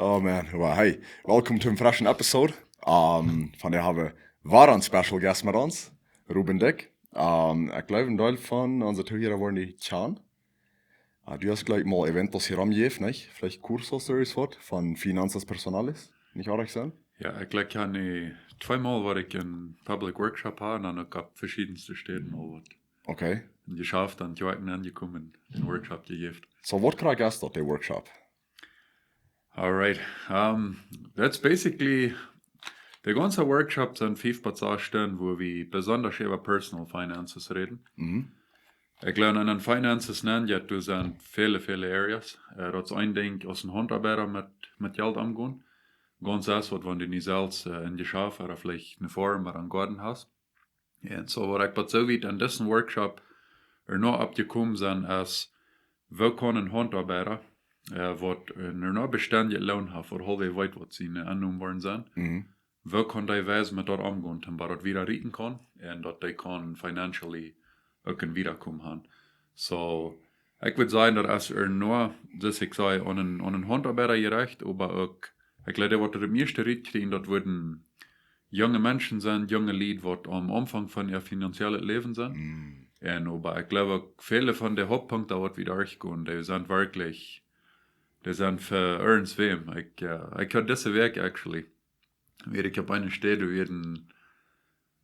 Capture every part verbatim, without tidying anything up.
Oh man, well, hey, welcome to a fresh episode. Um, vondoag hab wie wada een special guest met ons, Ruben Dyck. Um, ekj jleew een Deel von onse Tohiera woaren dee kjanen. Uh, du hast jlikj mol eventos hia aunjejäft, nich? Veleicht cursos ooda soo waut von finanzas personales, nich oajch sennen? Jo, ekj jlikj, ekj hab nu tweemol waut ekj een public workshop hab un dan uk opp veschiedenste Städen aul waut. Okay. Un jeschaft un jo ekj aunjekomen, een workshop jejäft. So, waut krakjt es daut, dee workshop? All right. Um, that's basically, de gaunze workshop sent fief bat sas Stunden, wua wie besonda äwa personal finances räden. Mhm. Ekj jleew, en finances nenn, jo, doa sent väle, väle areas. Uh, daut es een Dinkj, aus een Hauntoabeida met, met Jelt omgonen. Gaunz es waut, wan du nu selfst, uh, een Jeschaft ooda veleicht eene Foarm ooda een Goaden hast. Un so, waut ekj bat soo wiet aun disen workshop ea noch oppjekomen sie, es, woo kaun een Hauntoabeida, uh, waut, uh, ea noch bestendjet Loon haft, waut aul weet waut siene Ennomen woaren sent, Mhm. woo kaun dee wiesen, met daut omgonen, daut daut wada rieekjen kaun un daut dee kaun financially uk een Widakomen haben. So, ekj wudd sajen, daut es ea noch, soo aus ekj säd, aun een, aun een Hauntoabeida jerecht, oba uk, ekj jleew, waut de mieeschte rieekjt, daut wudden junge Menschen sent, junge Lied, waut aum Aunfank von äa finanziellet Läwen sent. Mhm. Un oba ekj jleew uk väle von de Hauptpunkten, waut wie derchgonen, dee sent werkjlich, dee sent fa irjent wäm. Ekj, uh, ekj haud dise Wäakj actually, wia ekj opp eene Städ, wia een,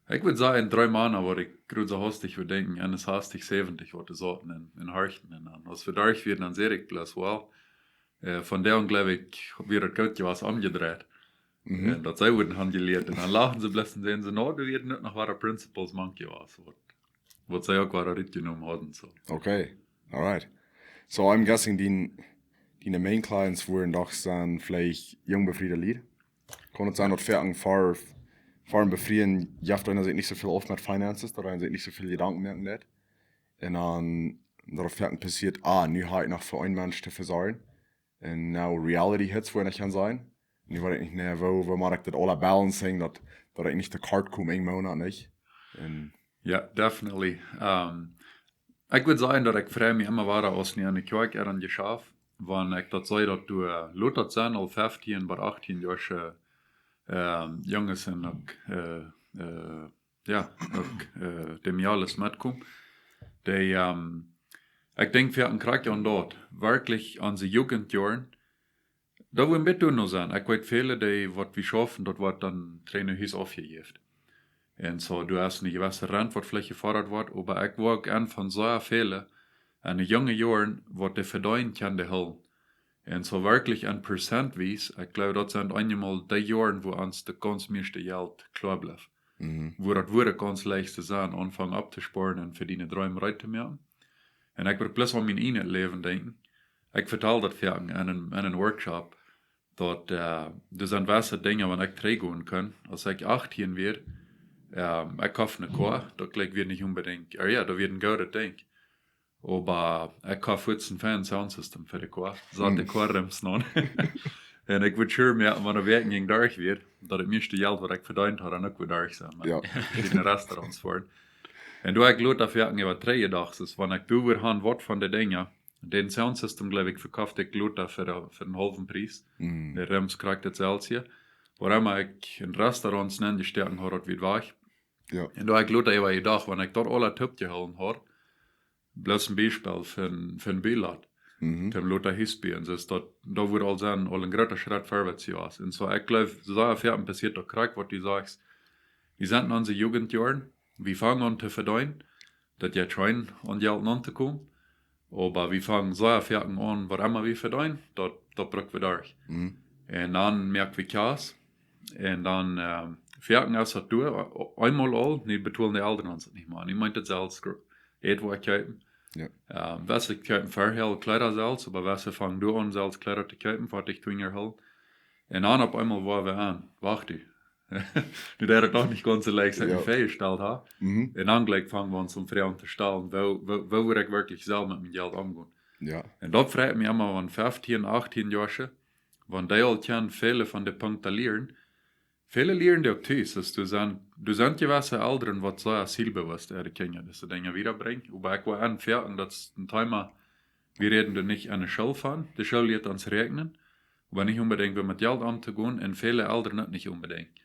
ekj wudd sajen, dree Mana, waut ekj krakjt soo hastich wudd denkjen, eenuntachentich, säwentich, waut doa sauten un, un horchten. Un dan, aus wie doa wieren, dan säd ekj bloos, well, uh, vondoag jleew ekj, wia daut goot jewast omjedreit. Mhm. Un daut see wudden haben jelieet. Un dan lachten see bloos un säden see, no, doa wieren uk noch wada principals mank jewast, waut, waut see uk wada rutjenomen hauden, so. Okay, all right. So, I'm guessing dee, dee main clients woaren doch sennen veleicht jung befriede Lied. Kaun et sennen, daut fa een, fa, fa een Befrieden, jeft eena sikj nich soo väl auf met finances, daut eena sikj nich soo väl Jedanken moaken deit. Un dan, daut fa een passieet, ah, nu hab ekj noch fa een Mensch to vesorjen. Un now reality hits, wua ekj aun sie. Nu weet ekj nich mea, woo, woo mott ekj daut aula balancen, daut, daut ekj nich to kort kom, een Moonat nich. Un Jo, definitely. Um, ekj wudd sajen, daut ekj frei mie emma wada, aus nu aun de Kjoakj ea jeschaft, wan ekj daut see, daut doa, uh, lot daut sennen, aul feftieen bat achtieen Joa, um, Junges un uk, uh, uh, jo, uk, uh, dee mie aules metkomen. Dee, um, ekj denkj, wie haben krakjt aun daut, werkjlich aun de Jugendjoaren, daut woat een bät doa noch sennen. Ekj weet, väle, dee, waut wie schaufen, daut woat dan trigj no Hus aufjejäft. Un so, du hast eene jewesse Rent, waut veleicht jefodat woat, oba ekj woa uk aun von soo väle, aun de junge Joaren, waut dee vedeenen kjennen, dee hoolen. Un so werkjlich aun Prozentwies, ekj jleew, daut sent eenjemol dee Joaren, wua ons daut gaunz mieeschte Jelt kloa blift. Mhm. Wua daut woat gaunz leicht sennen, aunfangen opptospoaren un fa diene Dreem reed to moaken. Un ekj wudd bloos aun mien ieejnet Läwen denkjen. Ekj vetal daut foaken aun een, aun een Workshop, daut, uh, doa sent jewesse Dinja, wan ekj trigjgonen kaun. Aus ekj achtieen wia, um, ekj koft eene Koa, daut jlikjt wia nich onbedinjt, uh, jo, daut wia een goodet Dinkj. Oba ekj koft fuaz een fein Soundsystem fa de Koa. Sat de Koa Rims aun. Un ekj wudd sure moaken, wan de Wäakj jinkj derch wia, daut daut mieeschte Jelt, waut ekj vedeent haud, dan uk wada derch sennen. Jo. Veschiedenste Restaurants foaren. Un doa ekj lot daut foaken äwa trigj jedocht, es, wan ekj doa wia han waut von de Dinja, dän Soundsystem, jleew ekj, vekoft ekj lot fa de, fa dän haulwen Pries. Mhm. De Rims krakjt daut selwje. Wuarom ekj en Restaurants nenjestoaken haud, daut wia wajch. Jo. Un doa ekj lot äwa jedocht, wan ekj daut aula toop jehoolen haud, bloos een Biespel von, von Bilat. Mhm. Toom lot Hus buen. Soo daut, daut wudd aul sennen, aul een groota Schrett verwoats jewast. Un so, ekj jleew, soo foaken passieet daut krakjt, waut du sajchst. Wie sent en onse Jugendjoaren, wie fangen aun to vedeenen, daut jeit scheen aun Jelt auntokomen. Oba wie fangen soo foaken aun, waut emma wie vedeenen, daut, daut bruck wie derch. Mhm. Un dan moak wie Kjast. Un dan, um, foaken es daut doa, eenmol aul, nu betolen de Elren ons daut nich mea. Nu mott daut selfst gro-, Äten kjeepen. Jo. Um, wesse kjeepen väl Kjleeda selfst, oba wesse fangen doa aun selfst Kjleeda to kjeepen, waut ekj toen jeholt. Un dan opp eenmol woaren wie aun, wacht du. Nu, daut es doch nich gaunz soo leicht, Jo. Väajestalt, ha? Mhm. Un dan jlikj fangen wie aun, om Froagen to stalen, woo, woo, woo wudd ekj werkjlich selfst met mien Jelt omgonen? Jo. Un daut freit mie emma, wan feftieen, achtieen Joa, wan dee aul kjennen väle von de Punkten lieren. Väle lieren dee uk tus, daut doa sent, doa sent jewesse Elren, waut soo zielbewusst äare Kjinja dise Dinja wiedabrinjen. Oba ekj wull aunfoaken, daut es een Thema, wie räden doa nich aun de School von. De School lieet ons räakjnen. oba nich onbedinjt woo met Jelt omtogonen un väle Elren daut nich onbedinjt.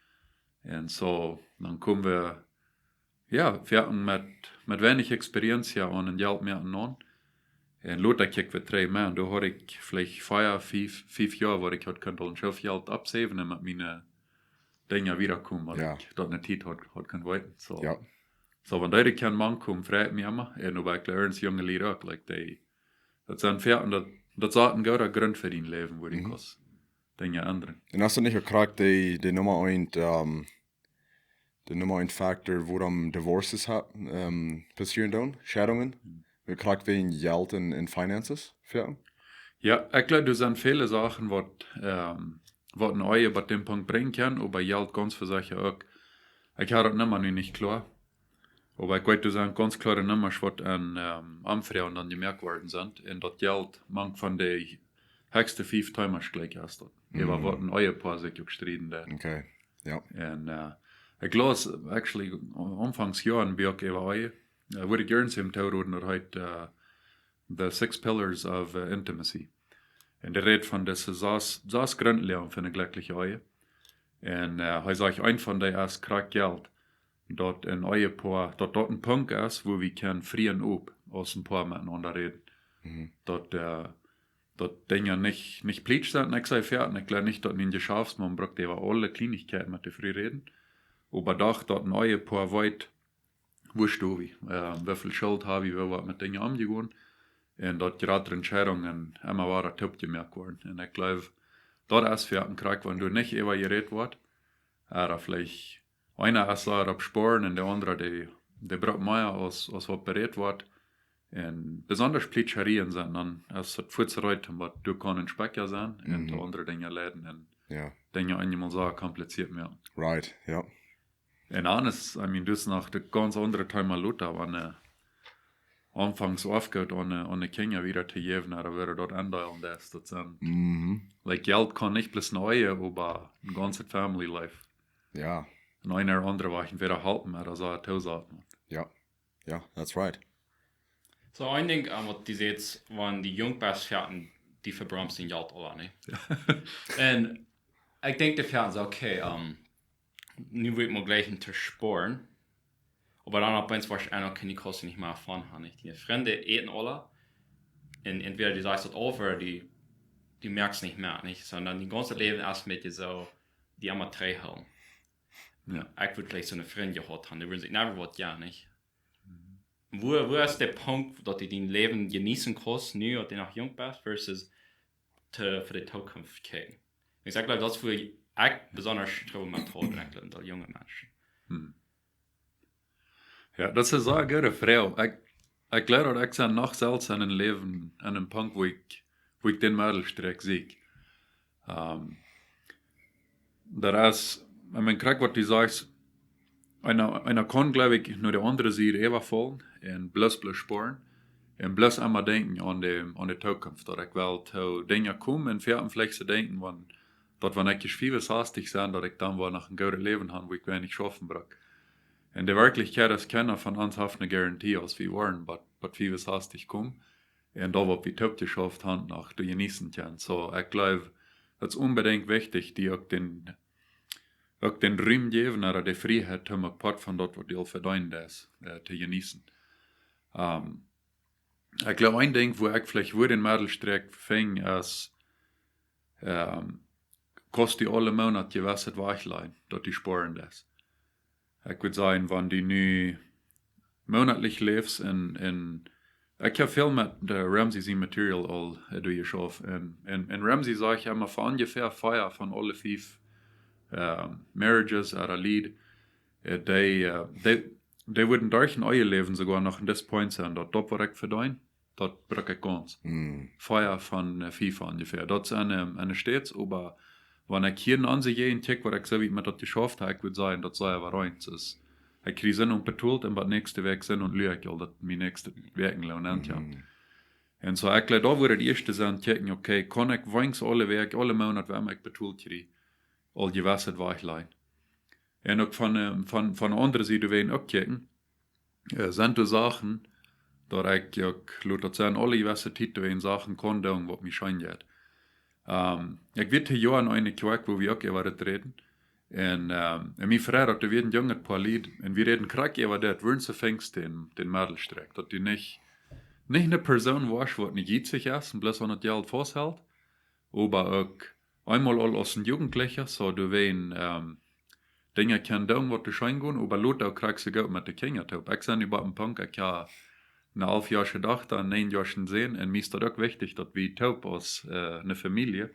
Un soo, dan komen wie, jo, wie hauden met, met weinich Experience hia aun Jelt moaken aun. Un lota kjikj wie trigj, Maun, doa haud ekj veleicht vea, fief, fief Joa, wua ekj haud kunt aul een Schoof Jelt oppsaven un met miene Dinja wieda komen, waut Jo. ekj doa en de Tiet haud, haud kunt weeten. Soo. Jo. Soo, wan dee kjennen mank komen, frei ekj mie emma. Un oba ekj leew ernst junge Lied uk, like, dee, daut sent väl, un daut, daut es een gooda Grunt fa dien Läwen, wua du Mhm. kaust Dinja endren. Un es daut nich uk krakjt dee, dee Numma eent, ähm, dee Numma eent Factor, wuarom Divorces ha-, ähm, passieren doonen, Scheidungen? Mhm. Wie krakjt wäajen Jelt un, un Finances, jo? Jo, ekj gleew, doa sent väle Sachen, waut, ähm, waut eene Ehe bie däm Punkt brinjen kaun, oba Jelt gaunz secha uk. Ekj hab daut Numma nu nich kloa. Oba ekj weet, doa sent gaunz kloare Nummasch, waut aun, ähm, Omfroagen dan jemoakt worden sent. Un daut Jelt mank von de hechste fief Themas jlikj es daut. Äwa Mhm. waut een Ehepoa sikj uk strieden deit. Okay, jo. Un, äh, ekj laus, actually, aunfangs Joaren bie uk äwa Ehe. Äh, wudd ekj ernst tooroden, daut heet, äh, The Six Pillars of, äh, Intimacy. Un dee rät von dise sas, sas Grundlagen fa eene jlekjliche Ehe. Un, äh, hee sajcht, eent von dee es krakjt Jelt. Daut een Ehepoa, daut daut een Punkt es, wua wie kjennen frie un op aus een Poa metenaunda räden. Mhm. Daut, äh, daut Dinja nich, nich plietsch sent. Un ekj saj väl, un ekj gleew nich, daut een Jeschaftsmaun brukt äwa aule Kjleenichkjeiten met de Fru räden. Oba doch, daut een Ehepoa weet, wua stonen wie, äh, woo väl Schult hab wie, woo woa wie met Dinja omgonen. Un daut jratre Entscheidungen emma wada toopjemoakt woaren. Un ekj gleew, daut es väl een krakjt, wan doa nich äwa jerät woat. Ooda veleicht eena es sea opp Spoaren un de aundra, dee, dee brukt mea aus, aus waut berät woat. Un besonda Plietscherien sent, dan es daut fuaz rut, waut doa kaun een Spekja sennen un to Mhm. aundre Dinja leiden un Jo. Dinja eenjemol soo kompliziert moaken. Right, jo. Un dan es, I mean, daut es noch daut gaunz aundre Thema lota, wan, äh, aunfangs aufgoot, oone, oone Kjinja wieda to jäwen, ooda woo daut aundeelen es, daut sent, Mhm. like, Jelt kaun nich bloos een Ehe, oba een gaunzet Family Life. Jo. Un eena ooda aundre woat wieda halpen, ooda soo tosaten. Jo. Jo, that's right. Soo, een Dinkj, äh, waut du sajchst, wan du junk best, jo, un du vebromst dien Jelt aul, nä? Un ekj denkj, dee Froag es okay, ähm, nu woa ekj mau jlikj een to spoaren. Oba dan opp eemol woascht du uk kjeene Kosten nich mea von haben, nich? Diene Frind äten aule. Un entwäda du sajchst daut äwa, du, du moakst nich mea, nich? Sonda daut gaunze Läwen es met die soo, die emma trigjhoolen. Jo. Ekj wudd veleicht soone Frind jehaut haben, dee wudden sikj never waut, jo, nich? Mhm. Wua, wua es de Punkt, daut du dien Läwen jeneeten kaust, nu daut du noch junk best, versus to, fa de Zukunft kjikjen? Ekj saj, ekj gleew, daut es fa, ekj besonda Trubbel met haben, ekj gleew, daut junge Menschen. Hm. Jo, daut es eene sea goode Froag. Ekj, ekj gleew, daut ekj sie noch selfst aun een Läwen, aun een Punkt, wua ekj, wua ekj dän Medelstreck see. Ähm, daut es, ekj meen, krakjt waut du sajchst, eena, eena kaun, gleew ekj, no de aundre Sied äwafaulen un bloos, bloos spoaren un bloos emma denkjen aun de, aun de Zukunft, daut ekj well to Dinja komen un väl veleicht to denkjen, wan, daut wan ekj fiewensastich sie, daut ekj dan woa noch een goodet Läwen haben, wua ekj weinich schaufen bruk. Un de Werkjlichkjeit es, kjeena von ons haft eene Garantie, aus wie woaren, waut, waut fiewensastich komen. Un daut waut wie toop jeschauft haben, noch to jeneeten kjennen. Soo, ekj gleew, daut es onbedinjt wichtich, die uk dän, uk dän Rum jäwen, ooda de Frieheit, om uk Poat von daut, waut du aul vedeent hast, äh, to jeneeten. Ähm, ekj gleew, een Dinkj, wua ekj veleicht wua dän Medelstreck finj, es, ähm, kaust du aule Moonat jewesset wajchlajen, daut du spoaren deist. Ekj wudd sajen, wan du nu moonatlich läfst un, un ekj hab väl met de Ramsey sien Material aul, äh, derchjeschauft. Un, un, un Ramsey sajcht emma, fa onjefäa vea von aule fief, ähm, Marriages ooda Lied, äh, dee, äh, dee, dee wudden derch een Eheläwen soogoa noch aun dis Punkt sennen, daut daut waut ekj vedeen, daut bruk ekj gaunz. Mm. Vea von, äh, fief onjefäa. Daut es aun, ähm, aun de States, oba wan ekj hia aun onse Jäajent kjikj, waut ekj soo wiet met daut jeschauft hab, ekj wudd sajen, daut es sea waut eent es. Ekj kjrie Senn un betolt un bie näakjste Wäakj Senn un lua ekj aul, daut mien näakjste Wäakjenloon aunkomt. Mm. Un soo, ekj gleew, daut wudd daut ieeschte sennen, kjikjen, okay, kaun ekj weens aule Wäakj, aule Moonat, wan ekj betolt kjrie, aul jewesset wajchlajen. Un uk von, ähm, von, von de aundre Sied wäajen uk kjikjen, äh, sent doa Sachen, daut ekj uk, lot daut sennen, aule jewesse Tiet wäajen Sachen kaun doonen, waut mie scheen jeit. Ehm, ekj weet hia en eene Kjoakj, wua wie uk äwa dit räden. Un, ehm, un mie freit daut doa wia een junget Poa Lied, un wie räden krakjt äwa dit, wua see funk dän, dän Medelstreck. Daut du nich, nich eene Persoon woascht, waut nich jietsich es un bloos aun daut Jelt fausthelt, oba uk eemol aul aus een Jugendlicha, soo du ween, ehm, Dinja kaust doonen, waut die scheen gonen, oba lot uk krakjt soo goot met de Kjinja toop. Ekj sie nu bie een Punkt, ekj hab eene alfjoasche Dochta un een näajenjoaschen Sän, un mie es daut uk wichtich, daut wie toop aus, eh, eene Famielje,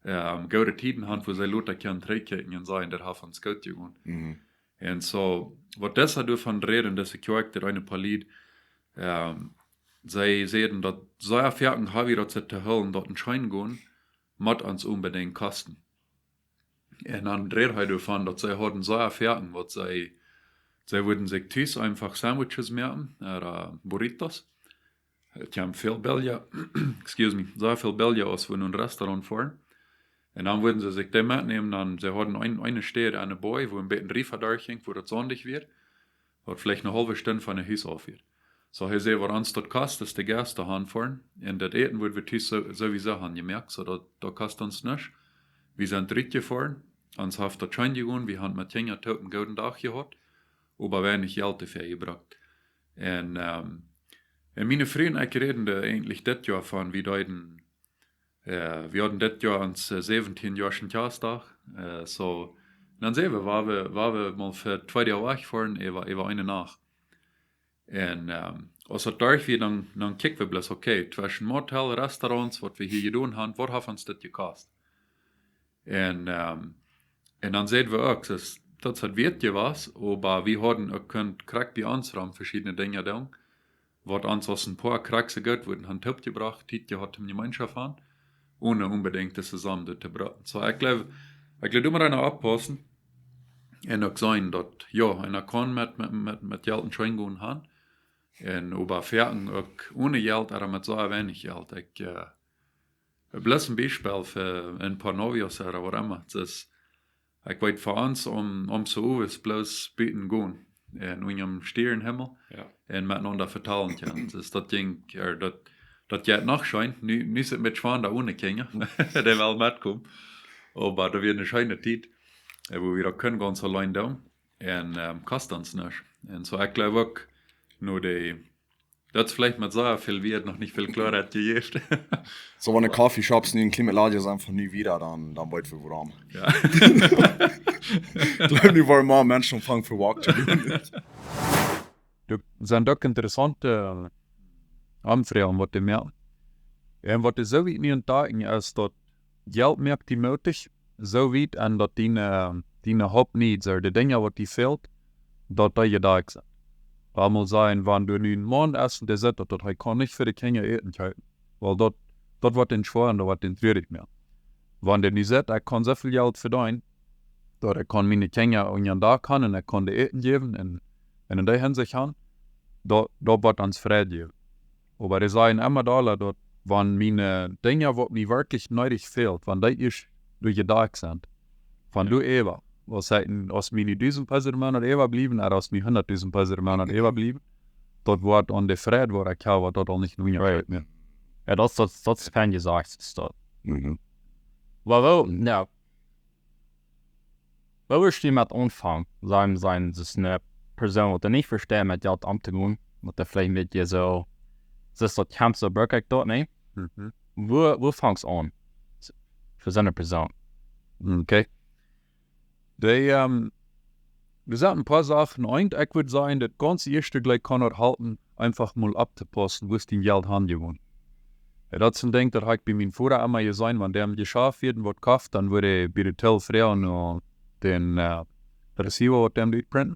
ehm, goode Tieden haben, wua see lota kjennen trigjkjikjen un sajen, daut haft ons goot jegonen. Mhm. Un soo, waut dise doavon räden, dise Kjoakj, daut eene Poa Lied, ehm, see säden, daut see foaken haben, daut see to hoolen, daut een scheen gonen, mott ons onbedinjt kosten. Un dan räd hee doavon, daut see hauden sea foaken, waut see, see wudden sikj tus eefach Sandwiches moaken, ooda Burritos. Et kjeemen väl billja, excuse me, sea väl billja, aus wan wie no een Restaurant foaren. Un dan wudden see sikj dee metnämen, dan, see hauden een, eene Städ aun de Boaj, wua een bät Riefa derchjinkj, wua daut saundich wia, waut veleicht eene haulwe Stund von de Hus auf wia. Soo, hee säd, waut ons daut kost, es de Gäste hanfoaren. Un daut Äten wudd wie tus soo-, sowieso han jemoakt, soo daut, daut kost ons nuscht. Wie sent rutjefoaren, ons haft daut scheen jegonen, wie haben met Kjinja toop eenen gooden Dach jehaut, oba weinich Jelt doafäa jebrukt. Un, ehm, un miene Fru un ekj räden doa eejentlich dit Joa von, wie deeden eh, wie hauden dit Joa ons, eh, säwentieen Joa Kjastdach. Eh, soo, dan säden wie, wua wie, wua wie mol fa twee Doag wajchfoaren, äwa, äwa eene Nacht. Un, ehm, aus daut doa wia, dan, dan kjikjten wie bloos, okay, tweschen Motel, Restaurants, waut wie hia jedonen haben, waut haft ons dit jekost? Un, ehm, un dan säden wie uk, daut, daut haud wieet jewast, oba wie hauden uk kunt krakjt bie ons rom veschiedne Dinja doonen, waut ons aus een Poa krakjt soo goot wudden han toopjebrocht, Tiet jehaut toom Jemeenschoft han, onen onbedinjt dise Som doa to brucken. Soo, ekj jleew, ekj jleew, doa mott eena oppaussen un uk seenen, daut, jo, eena kaun met, met, met, met Jelt een scheen gonen han. Un oba foaken uk one Jelt, ooda met sea weinich Jelt. Ekj, eh, bloos een Biespel fa een poa novios ooda waut emma. Et es, ekj weet, fa ons om, om soo owes bloos buten gonen. Un unja dän Stierenhimmel. Jo. Un metenaunda vetalen kjennen. Dus daut jinkj, jo, daut, daut jeit noch scheen. Nu, nu es et met Schwanda one Kjinja. Dee well metkomen. Oba daut wia eene scheene Tiet. Eh, wua wie daut kunnen gaunz auleen doonen. Un, ehm, kost ons nuscht. Un soo, ekj jleew uk, no de Daut es veleicht met sea väl Wieed noch nich väl Kloarheit jejäft. Soo, wan de Coffeeshops nu een kjlien bät ladja sent von nu wieda, dan, dan weet wie wuarom. Jo. Ekj jleew, nu woaren mea Menschen aunfangen fa Walk to doonen. Daut sent uk interessante, eh, Aunfroagen, waut dee moaken. Un waut dee soo wiet nu aun daut denkjen es, daut Jelt moakt die mootich, soo wiet, un daut diene, diene Hauptneeds, ooda de Dinja, waut die fält, daut dee jedakjt sent. Lot mol sajen, wan du nu een Maun es un dee sajcht, daut, daut hee kaun nich fa de Kjinja Äten kjeepen. Wiels daut, daut woat am schwoa un daut woat am truarich moaken. Wan dee nu sajcht, ekj kaun soo väl Jelt vedeenen, daut ekj kaun miene Kjinja unja dän Dak han un ekj kaun dee Äten jäwen un, un en dee Hinsicht han, daut, daut woat am Fräd jäwen. Oba dee sajen emma dolla, daut wan miene Dinja, waut mie werkjlich needich fält, wan dee ieescht doa jedakjt sent, von doa äwa, aus ekj, aus mie nu dusent Pesos Moonat äwabliewen, ooda aus mie hundatdusent Pesos Moonat äwabliewen, daut woat aun de Fräd, waut ekj hab, woat daut aul nich mea. Right. Jo, daut, daut, daut es fein jesajcht, es daut. Mhm. Oba woo, jo. Woo wurscht du met aunfangen? Sajen, sajen, daut es eene Persoon, waut nich vesteit, met Jelt omtogonen, waut veleicht een bät soo, daut es daut Kjamp soo, bruck ekj daut, nä? Mhm. Woo, woo fangst aun? Fa soone Persoon. Okay. Dee, ehm, doa sent een poa Sachen. Eent, ekj wudd sajen, daut gaunz ieeschte jlikj kaun daut halpen, eefach mol opptopaussen, woo es dien Jelt hanjegonen. Jo, daut es een Dinkj, daut hab ekj bie mienen Voda emma jeseenen, wan dee aum Jeschaft wia un waut koft, dan wudd hee bie de Till froagen no dän, eh, Recibo, waut dee utprinten,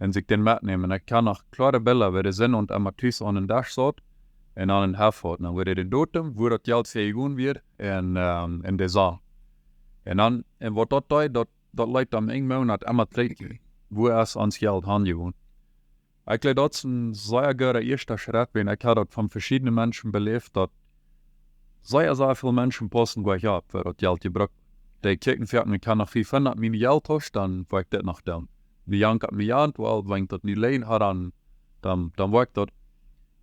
un sikj dän metnämen. Ekj kaun noch kloare Bilda, woo dee sent un emma tus aun dän Desch saut un aun dän Heft haud. Dan wudd hee dän Datum, woo daut Jelt fa jegonen wia, un, ehm, un dee Som. Un dan, un waut daut deed, daut, daut leet am een Moonat emma trigj, woo es ons Jelt hanjegonen. Ekj jleew, daut es een sea gooda ieeschte Schrett, wiels ekj hab daut von veschiedne Menschen beläft, daut sea, sea väl Menschen paussen goanich opp, woo daut Jelt jebrukt. Dee kjikjen, ekj kaun noch fiefhundat en miene Jelttausch, dan woa ekj dit noch doonen. Dee jankat mie aun, well, wan ekj daut nu lieen hab, dan, dan, dan woa ekj daut.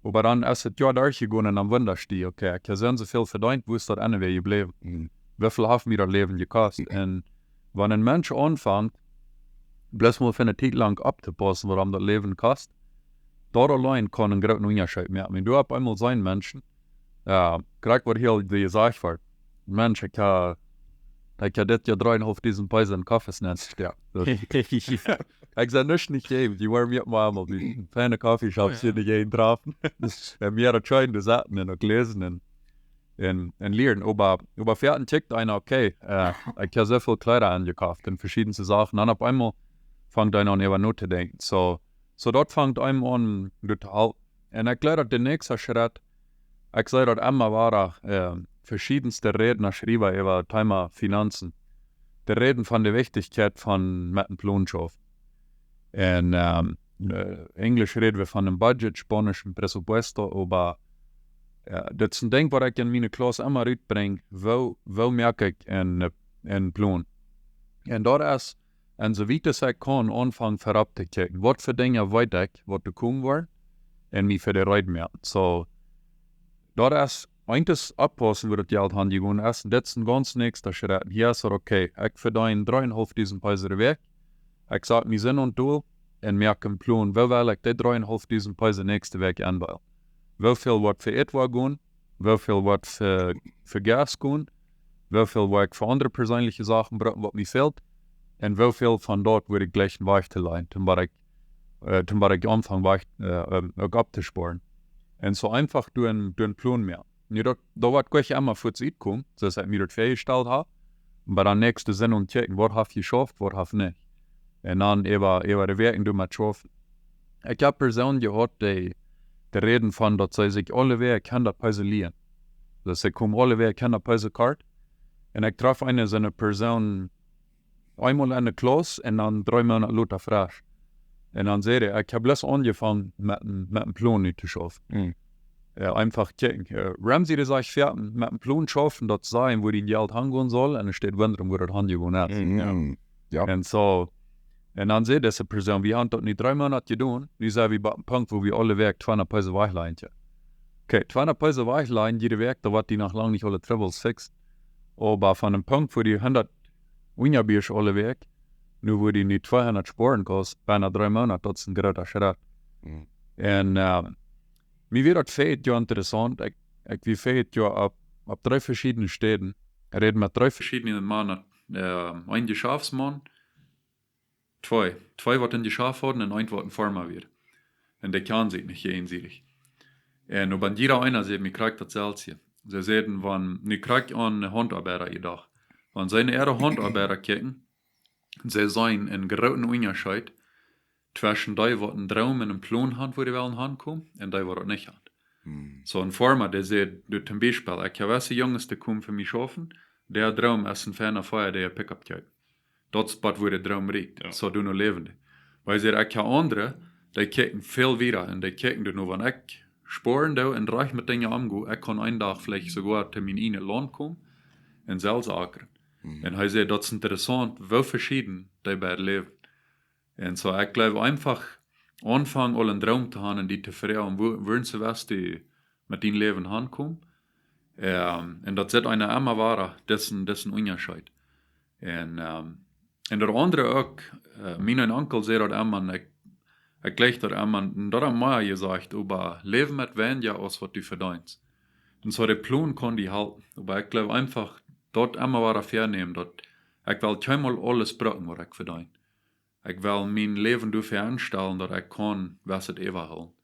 Oba dan es et Joa derchjegonen un dan wundasch die, okay, ekj hab soo väl vedeent, woo es daut Enne wada jebläwen? Mhm. Woo väl haft mie daut Läwen jekost? Un wan een Mensch aunfangt, bloos mol fa eene Tiet lang opptopaussen, waut am daut Läwen kost, daut auleen kaun een grooten Unjascheet moaken. Wan du opp eemol seenen Menschen, jo, krakjt waut hia jesajcht woat: Mensch, ekj hab, ekj hab dit Joa dreeunhaulfdusent Peso en Koffees nenn jestoakt. Jo. Ekj sie nich, nich jäajen, dee woaren mie uk mau eemol bie feine Coffeeshops hia en de Jäajent träfen. Un mie daut scheen to sitten un uk läsen un, un, un lieren. Oba, oba foaken kjikjt eena, okay, äh, ekj hab soo väl Kjleeda aunjekoft un veschiedne Sachen. Dan opp eemol fangt eena aun, äwa notodenkjen. Soo, soo daut fangt eemol aun, daut to halpen. Un ekj jleew, daut de näakjste Schrett, ekj see daut emma wada, äh, veschiedne Räda, Schriewa äwa daut Thema Finanzen, dee räden von de Wichtichkjeit von met een Plon schaufen. Un, ähm, äh, Enjlisch räd wie von een Budget, Spaunisch een presupuesto, oba, jo, daut es een Dinkj, waut ekj en miene Klauss emma rutbrinj, woo, woo moak ekj een, een Plon? Un daut es, un soo wiet aus ekj kaun, aunfangen verut to kjikjen. Waut fa Dinja weet ekj, waut to komen woaren, un mie fa dee reed moaken. Soo, daut es, eent es oppaussen, woo daut Jelt hanjegonen es. Un dit es een gaunz näakjsta Schrett. Hia es et, okay, ekj vedeen dreeunhaulfdusent Peso de Wäakj. Ekj sat mie soo een Doel un moak een Plon, woo well ekj dee dreeunhaulfdusent Peso näakjste Wäakj aundeelen? Woo väl woat fa Äten gonen? Woo väl woat fa, fa Gas gonen? Woo väl woa ekj fa aundre perseenliche Sachen brucken, waut mie fält? Un woo väl von daut woa ekj jlikj wajch to lajen, toom waut ekj, äh, toom waut ekj aunfang wajch, äh, ähm, uk opptospoaren? Un soo eefach doonen, doonen Plon moaken. Nu, daut, daut woat nich emma fuaz utkomen, soo aus ekj mie daut väajestalt hab. Oba dan näakjste Senn aun kjikjen, waut haft jeschauft, waut haft nich. Un dan äwa, äwa de Wäakj doamet schaufen. Ekj hab Persoonen jehaut, dee, dee räden von, daut see sikj aule Wäakj hundat Peso lienen. Daut see komen aule Wäakj hundat Peso kort. Un ekj trof eene soone Persoon eemol enne Klauss un dan dree Moonat lota fresch. Un dan säd hee: "Ekj hab bloos aunjefongen met een, met een Plon nu to schaufen." Mm. Jo, eefach kjikjen. Jo, Ramsey, dee sajcht, jo, met een Plon schaufen, daut sajen, wua dien Jelt hangonen saul, un et steit wundren, wua daut hanjegonen es. Mm, mm. Jo. Un soo, un dan säd dise Persoon: "Wie haben daut nu dree Moonat jedonen, nu sent wie bie een Punkt, wua wie aule Wäakj tweehundat Peso wajchlajen." Okay, tweehundat Peso wajchlajen jiede Wäakj, daut woat die noch lang nich aule Trubbels fixen. Oba von een Punkt, wua du hundat unjabiesch aule Wäakj, nu wua du nu tweehundat spoaren kaust, bennen dree Moonat, daut es een groota Schrett. Mm. Un, ähm, mie wia daut väajet Joa interessaunt. Ekj, ekj wia väajet Joa opp, opp dree veschiedne Städen. Ekj räd met dree veschiedne Mana, ähm, een Jeschaftsmaun, twee, twee waut een Jeschaft hauden un eent waut een Farma wia. Un dee kjanen sikj nich jäajensiedich. Un oba jieda eena säd mie krakjt daut selwje. See säden, wan, nu krakjt aun Hauntoabeida jedocht. Wan see no äare Hauntoabeida kjikjen, see seenen een grooten Unjascheet tweschen dee, waut een Droom un een Plon haben, wua dee wellen hankomen, un dee, waut daut nich haben. Hm. Soo een Farma, dee säd, du, toom Biespel, ekj hab wesse Junges, dee komen fa mie schaufen, dee Droom es, een feina Fia, dee Pickup kjeepen. Daut es waut, wua de Droom rieekjt. Jo. Soo doonen läwen dee. Oba hee säd, ekj hab aundre, dee kjikjen väl wieda un dee kjikjen doano, wan ekj spoaren doo un rajcht met Dinja omgo, ekj kaun een Dach veleicht soogoa to mien ieejnet Launt komen un selfst akren. Mhm. Un hee säd, daut es interessaunt, woo veschieden dee beid läwen. Un soo, ekj jleew, eefach aunfangen, aul een Droom to haben un die to froagen, wua, wua soo west du met dien Läwen hankomen? Ähm, un daut sitt eena emma wada, daut es een, daut es een Unjascheet. Un, ähm, un daut aundre uk, äh, mien Onkel säd daut emma, un ekj, ekj jlikj daut emma, un daut haft mie jesajcht, oba läw met weinja aus waut du vedeenst. Un soo de Plon kaun die halpen, oba ekj jleew eefach, daut emma wada väanämen, daut ekj well kjeenmol aules brucken, waut ekj vedeen. Ekj well mien Läwen doafäa enstalen, daut ekj kaun wesset äwahoolen.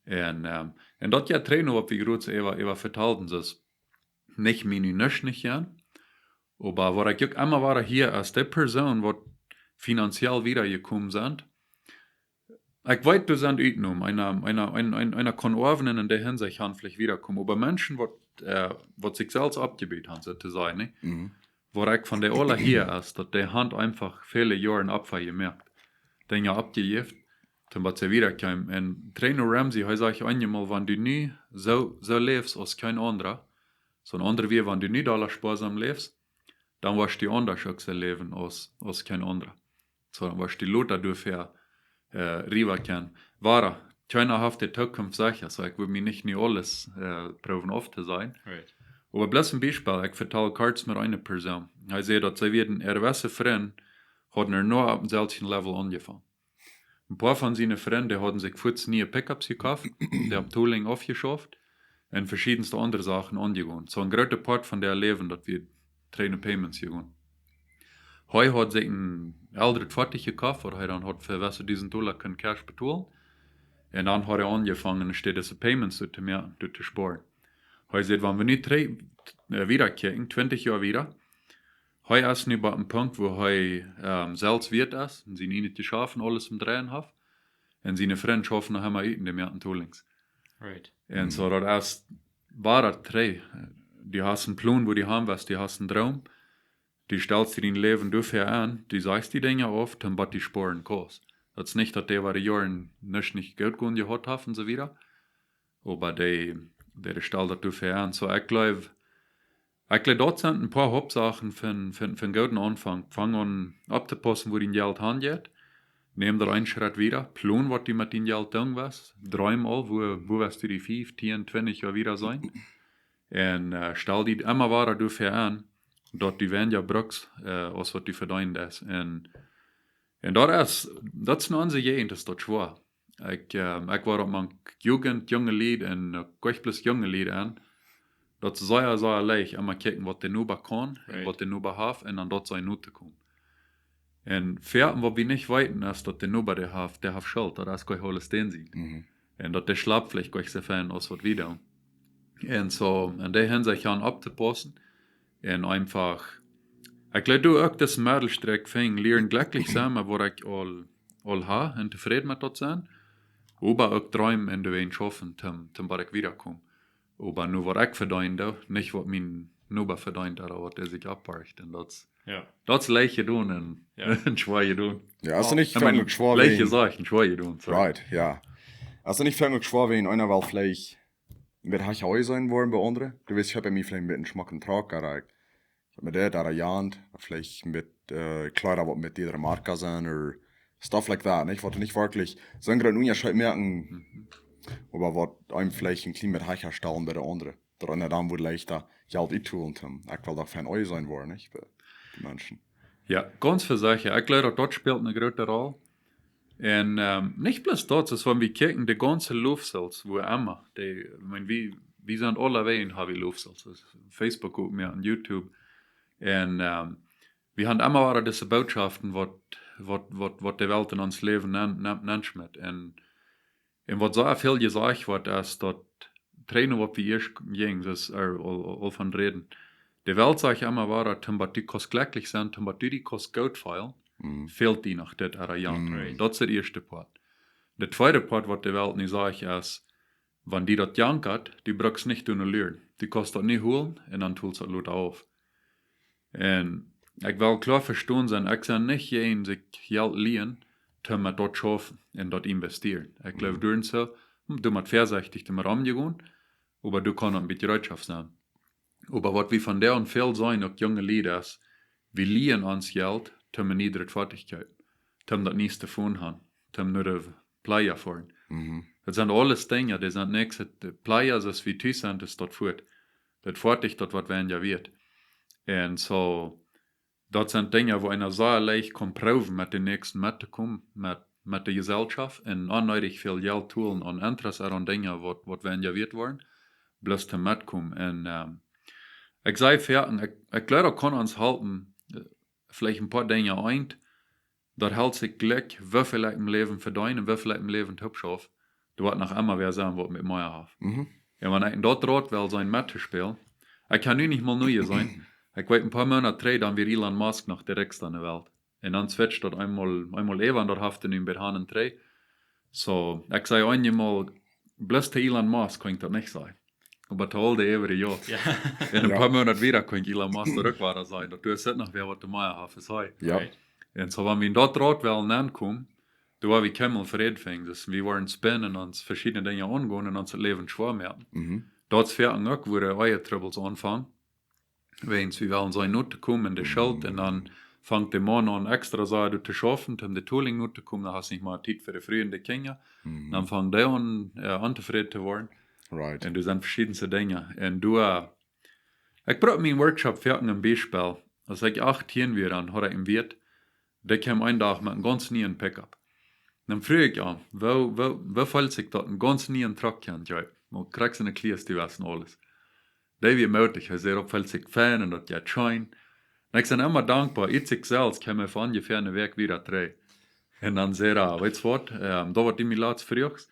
Un, ähm, un daut jeit trigj no waut wie krakjt äwa, äwa vetalden, daut es nich mie nu nuscht nich gonen. Oba waut ekj uk emma wada hia, es de Persoon, waut finanziell wieda jekomen sent. Ekj weet, doa sent Utnomen. Eena, eena, een, een, eena kaun oawen un en dee Hinsecht han veleicht wieda komen. Oba Menschen, waut, äh, waut sikj selfst oppjebaut haben, soo to sajen, nä? Mhm. Waut ekj von dee aula hia es, daut dee haben eefach väle Joaren Opfa jemoakt, Dinja oppjejäft, toom waut see wieda kjeemen. Un Trainer Ramsey, hee sajcht eenjemol, wan du nu soo, soo läfst aus kjeen aundra, soo een aundra wia, wan du nu dolla spoasom läfst, dan woascht du aundasch uk soo läwen aus, aus kjeen aundra. Soo, dan woascht du lota doafäa, äh, rieekj woaren. Wada, Kjeena haft de Tookunft secha, so ekj well mie nich nu aules äh, proowen auftosajen. Right. Oba bloos een Biespel, ekj vetald kort met eene Persoon. Hee säd, daut see wieren äare beste Frind, hauden er noch opp dänselwjen Level aunjefongen. Een poa von siene Frind hauden sikj fuaz niee Pickups jekoft, dee opp Tooling aufjeschauft un veschiedenste aundre Sachen aunjegonen. So een groota Poat von äa Läwen, daut wia trigj no Payments jegonen. Hee haud sikj een elret Foatich jekoft, waut hee dan haud fa wesse dusent Dolla kunnen Cash betolen. Un dan haud hee aunjefongen, enne Städ dise Payments to moaken, doa to spoaren. Hee säd, wan wie nu trigj äh, wieda kjikjen, twintich Joa wieda, hee es nu bie een Punkt, wua hee ähm, selfst wieet es, un sien ieejnet Jeschaft un aules aum Dreien haft, un siene Frind schaufen noch emma ut un dee moaken Toolings. Right. Un so, daut es, wia daut trigj. Du hast een Plon, wua du han west, du hast een Droom. Du stalst die dien Läwen doafäa aun, du sajchst die Dinja auf, toom bat du spoaren kaust. Daut es nich, daut dee, waut de Joaren nich, nich goot jegonen jehaut haft un so wieda. Oba dee, dee stalt daut doafäa aun. So, ekj jleew, ekj jleew, daut sent een poa Hauptsachen von, von, von gooden Aunfank. Fang aun opptopaussen, wua dien Jelt hanjeit. Nem daut een Schrett wieda. Plon, waut du met dien Jelt doonen west. Dreem aul, wua, wua west du die fief, tieen, twintich Joa wieda sennen. Un äh, stal die emma wada doafäa aun, daut du weinja brukst, äh, aus waut du vedeenen deist. Un, un daut es, daut es en onse Jäajent, es daut schwoa. Ekj, ähm, ekj woa opp miene Jugend, junge Lied un äh, uk bloos junge Lied aun. Daut es sea, sea leicht, emma kjikjen, waut de Noba kaun, un Right. waut de Noba haft, un dan daut sennen no to komen. Un väl, waut wie nich weeten, es, daut de Noba, dee haft, dee haft Schult, daut es kjeen Holstein sien. Mhm. Un daut dee schlapt veleicht kjeen soo fein aus waut wie doonen. Un so, en dee Hinsicht aun opptopaussen. Un eefach, ekj jleew, du uk daut Medelstreck finjen, lieren jlekjlich sennen met waut ekj aul, aul hab un tofräd met daut sennen. Oba uk dreemen un doawäajen schaufen, toom, toom bat ekj wieda kom. Oba nu waut ekj vedeen doo, nich waut mien Noba vedeent, ooda waut hee sikj oppbrukt. Un daut es, Jo. daut es leicht jedonen un, Jo. un schwoa jedonen. Jo, es Oh, nich I mean, väl schwoa leicht ween. jesajcht un schwoa jedonen, sorry. Right, jo. Es nich väl schwoa ween, eena well veleicht met Hachauer sennen woaren bie aundre. Du weetst, ekj hab mie veleicht met een schmocken Truck, ooda ekj hab met dit, ooda jant, veleicht met äh, Kjleeda, waut met diere Marke sent, or stuff like that, nich? Waut nich werkjlich soon grooten Unjascheet moaken, Mhm. oba waut eenem veleicht een kjlien bät hecha stalen bie de aundre. Daut eena dan woat leichta Jelt uttolen, toom. Ekj well doch fein Oje sennen woaren, nich? Bie de Menschen. Jo, gaunz secha. Ekj jleew, daut daut spält eene groote Roll. Un ähm, nich bloos daut, es wan wie kjikjen, de gaunze Lofsels, wua emma, dee, ekj meen, wie, wie sent aule ween, hab wie Lofsels. Daut es Facebook uk mea un YouTube. Un ähm, wie haben emma wada dise Bootschoften, waut, waut, waut, waut de Welt en ons Läwen nen-, nen-, nenschmitt. Un, un waut soo väl jesajcht woat, es daut, trigj no waut wie ieescht jinjen, daut es äh, aul, aul, aul von räden. De Welt sajcht emma wada, toom bat du kaust jlekjlich sennen, toom bat du die kaust goot feelen, Mhm. fält die noch dit ooda jant. Mhm. Daut es de ieeschte Poat. De tweede Poat, waut de Welt nu sajcht, es, wan die daut jankat, du brukst nich doonen lieren. Du kaust daut nu holen un dan toolst daut lota auf. Un ekj well kloa vestonen sennen, ekj sie nich jäajen sikj Jelt lienen, toom met daut schaufen un daut investieren. Ekj jleew, Mhm. doa soo, hm, du motst väasechtich doamet omgonen, oba du kaust een bät Jereetschoft sennen. Oba waut wie vondoag väl seenen, uk junge Lied, es, wie lienen ons Jelt, toom een niedret Foatich kjeepen, toom daut nieeste Phone han, toom no de Playa foaren. Mhm. Daut sent aules Dinja, dee sent nuscht, de Playa, soo aus wie tus sent, es daut fuat. Daut Foatich, daut woat weinja wieet. Un so, daut sent Dinja, wua eena soo leicht kaun proowen, met de Näakjsten mettokomen, met, met de Jeselschoft, un onneedich väl Jelt tolen aun Interest aun Dinja, waut, waut weinja wieet woaren, bloos toom metkomen. Un ähm, ekj saj foaken, ekj, ekj jleew, daut kaun ons halpen, äh, veleicht een poa Dinja eent, daut helt sikj jlikj, woo väl ekj em Läwen vedeen un woo väl ekj em Läwen toopschauf, doa woat noch emma wäa sennen, waut met mea haft. Mhm. Un wan ekj en daut Rot well sennen mettospälen, ekj kaun nu nich mol nu sennen. Ekj weet, een poa Moonat trigj, dan wia Elon Musk noch de rikjsta en de Welt. Un dan switcht daut eemol, eemol äwa un daut haft hee nu bie Hanen trigj. So, ekj saj eenjemol, bloos to Elon Musk kaun ekj daut nich sajen. Oba to aul de äwrije, jo. Jo. En een Jo. poa Moonat wieda kaun ekj Elon Musk uk wada sajen, daut doa sitt noch wäa, waut de mea haft, es hee. Jo. Right. Un so, wan wie en daut Rot wellen aunkomen, doa woa wie kjeenmol Fräd finjen. Daut wie woaren spinnen un ons veschiedne Dinja aungonen un ons daut Läwen schwoa moaken. Mhm. Daut es foaken uk, wua de Ehetrubbels aunfangen. Wäajens wie wellen sennen no to komen, de Schult, un dan fangt de Maun aun extra sea doa to schaufen, om de Tooling no to komen, dan hast nich mea Tiet fa de Fru un de Kjinja. Dan fangen dee aun, äh, ontofräd to woaren. Right. Un doa sent veschiedenste Dinja. Un doa, äh, ekj bruck mien Workshop fa een Biespel. Aus ekj achtieen wia, dan haud ekj een Wirt, dee kjeem een Dach met een gaunz nieen Pickup. Dan fruach ekj am, woo, woo, woo felt sikj daut, een gaunz nieen Truck kjennen kjeepen? Mau krakjt soo een kjlien bät wissen aules. Dee wia mootich, hee säd, daut felt sikj fein un daut jeit scheen. Un ekj sie emma dankboa, ekj sikj selfst kjeem ekj fa onjefäa eene Wäakj wada trigj. Un dan säd hee, weetst waut, ähm, daut waut du mie latst fruachst,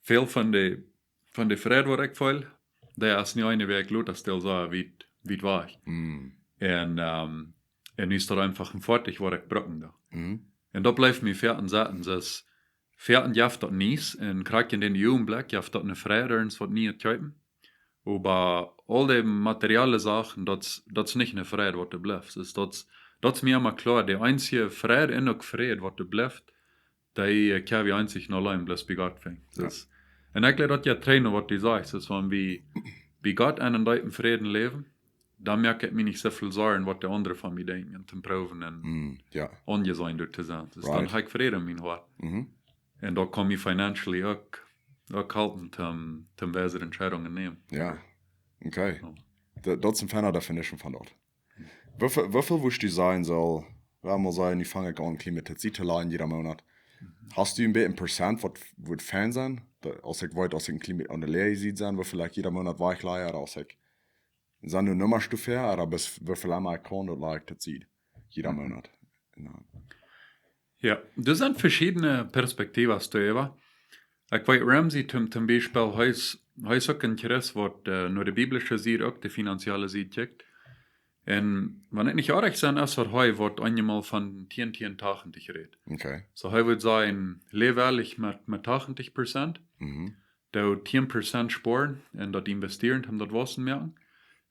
väl von de, von de Freid waut ekj feel, dee es nu eene Wäakj lota stil soo wiet, wiet wajch. Un, ähm, un nu es daut eefach een Foatich waut ekj brucken doo. Un daut blift mie foaken sitten, daut foaken jeft daut nich, un krakjt en dän Uagenblekj jeft daut eene Freid, irjent waut Nieet kjeepen. Oba aul dee materielle Sachen, daut, daut es nich eene Freid waut doa blift. Daut, daut, daut es mie emma kloa, de eensje Freid un uk Fräd waut doa blift, dee, äh, kjenn wie eensich un auleen bloos bie Gott finjen. Daut, un ekj jleew daut jeit trigj no waut du sajchst, daut wan wie bie Gott en eenen deepen Fräd läwen, dan moak ekj mie nich soo väl Sorjen waut de aundre von mie denkjen un to proowen un Mm, ja. onjeseenen doa to sennen. Daut dan Right. hab ekj Fräd en mien Hoat. Mhm. Un daut kaun mie financially uk, uk halpen, om, om weise Entscheidungen nämen. Ja. Okay. Ja. Da- Daut es eene feine Definition von daut. Woo väl, woo väl wurscht du sajen, saul, lot mol sajen, nu fang ekj aun, een kjlien bät Tiet to lajen jieda Moonat. Hast du een bät een Prozent waut, waut fein es? Daut, aus ekj weet, aus ekj een kjlien bät aun de leeje Sied sie, woo väl ekj jieda Moonat wajchlaj, aus ekj, sent nu Nummasch doafäa, oba bie woo väl emma ekj kaun, daut laj ekj Tiet jieda Moonat. Ja. Ja, doa sent veschiedenste Perspektiven doaräwa. Ekj weet, Ramsey toom, toom Biespel, hee es, hee es uk een Christ waut, äh, no de biblische Sied uk de finanzielle Sied kjikjt. Un wan ekj nich oajch sie, es daut hee waut eenjemol von tieen, tieen, tachentich rät. Okay. Soo hee wudd sajen, läw ehrlich met, met tachentich Prozent, Mhm. doo tieen Prozent spoaren un daut investieren, om daut wausen moaken.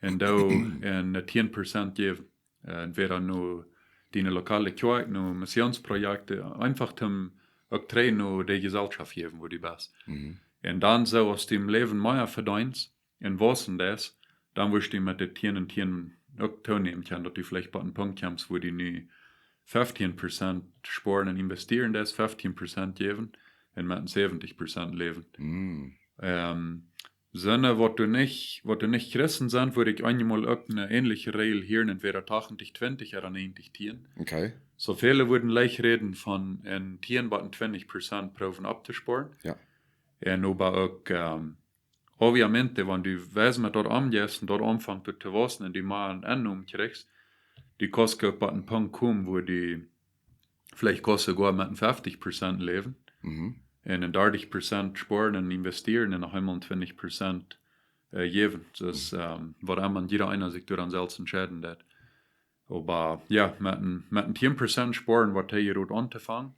Un doo, un, äh, tieen Prozent jäwen. Äh, entwäda no diene lokale Kjoakj, no Missionsprojekten, eefach om uk trigj no de Jeselschoft jäwen, wua du best. Mhm. Un dan soo, aus du em Läwen mea vedeenst un wausen deist, dan wurscht du met de tieen un tieen uk toonämen kjennen, daut du veleicht bie een Punkt kjemst, wua du nu feftieen Prozent spoaren un investieren deist, feftieen Prozent jäwen un met een säwentich Prozent läwen. Mhm. Ähm, senne waut doa nich, waut doa nich Christen sent, wudd ekj eenjemol uk eene ähnliche Regel hieren, entwäda tachentich twintich ooda näajentich tieen. Okay. Soo väle wudden leicht räden von een tieen bat een twintich Prozent proowen opptospoaren. Ja. Un oba uk, ähm, obviamente, wan du wieda met daut aunjeist un daut aunfangt to wausen un du mea een Ennom kjrichst, du kaust uk bat een Punkt komen, wua du veleicht kaust soogoa met een feftig Prozent läwen. Mhm. Un een dartich Prozent spoaren un investieren un noch eemol een twintich Prozent, äh, jäwen. Daut es, ähm, waut emma jieda eena sikj doa dan selfst entscheiden deit. Oba, jo, met een, met een tieen Prozent spoaren waut hee hia auntofangen.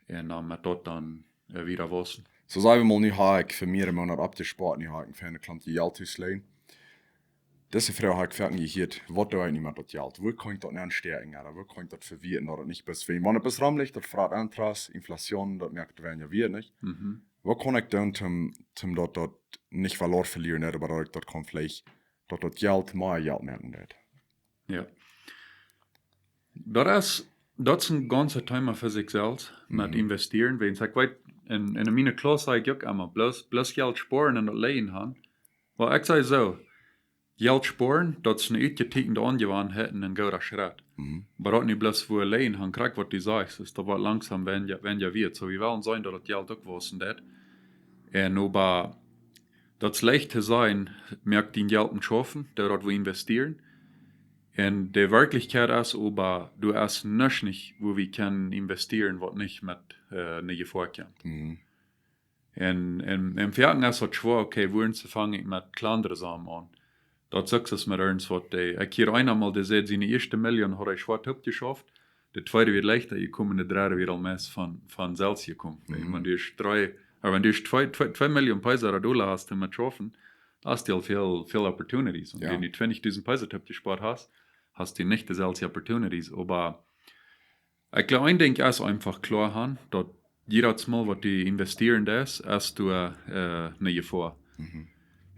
Un dan met daut dan, äh, wieda wausen. Soo saj wie mol, nu hab ekj fa mea aus een Moonat oppjespoat, nu hab ekj eene feine Klomp Jelt tus lijen. Dise Froag hab ekj foaken jehieet, waut doo ekj nu met daut Jelt? Wua kaun ekj daut nu aunstäakjen, ooda wua kaun ekj daut vewieeten, daut et nich bloos, wan et bloos romlicht, daut froagt Interest, Inflation, daut moakt weinja wieet, nich? Mhm. Waut kaun ekj doonen, om, om daut, daut nich Valor velieren, nich, oba daut ekj daut kaun veleicht, daut daut Jelt mea Jelt moaken deit? Jo. Daut es, daut es een gaunzet Thema fa sikj selfst, met Mhm. investieren. Wiels ekj weet, en, en miene Klauss saj ekj uk emma, bloos, bloos Jelt spoaren un daut lijen haben. Oba ekj saj soo, Jelt spoaren, daut es eene utjetieekjende Aunjewanheit un een gooda Schrett. Mhm. Oba daut nu bloos wua lijen haben, krakjt waut du sajchst, es daut woat langsom weinja, weinja wieet. Soo, wie wellen seenen, daut daut Jelt uk wausen deit. Un oba, daut es leicht to sajen, moak dien Jelt em Schaufen, doo daut wua investieren. Un de Werkjlichkjeit es oba, du hast nuscht nich, wua wie kjennen investieren, waut nich met, äh, eene Jefoa kjemt. Mhm. Un, un, un foaken es daut schwoa, okay, wua fang ekj met kjlandre Sachen aun? Daut es uk soo met irjent waut, dee, ekj hieed eemol, dee säd, siene ieeschte Million haud hee schwoa toopjeschauft. De tweede wia leichta jekomen, de dredde wia aul meist von, von selfst jekomen. Mhm. Wan du ieescht dree, oba wan du ieescht twee, twee, twee Million Pesos ooda Dolla hast, om met to schaufen, hast du aul väl, väl Opportunities. Un Jo. wan du twintichdusent Pesos toopjespoat hast, hast du nich deeselwje Opportunities. Oba ekj jleew, een Dinkj es eefach kloa haben, daut jiedet Mol waut du investieren deist, es du, äh, eene Jefoa. Mhm.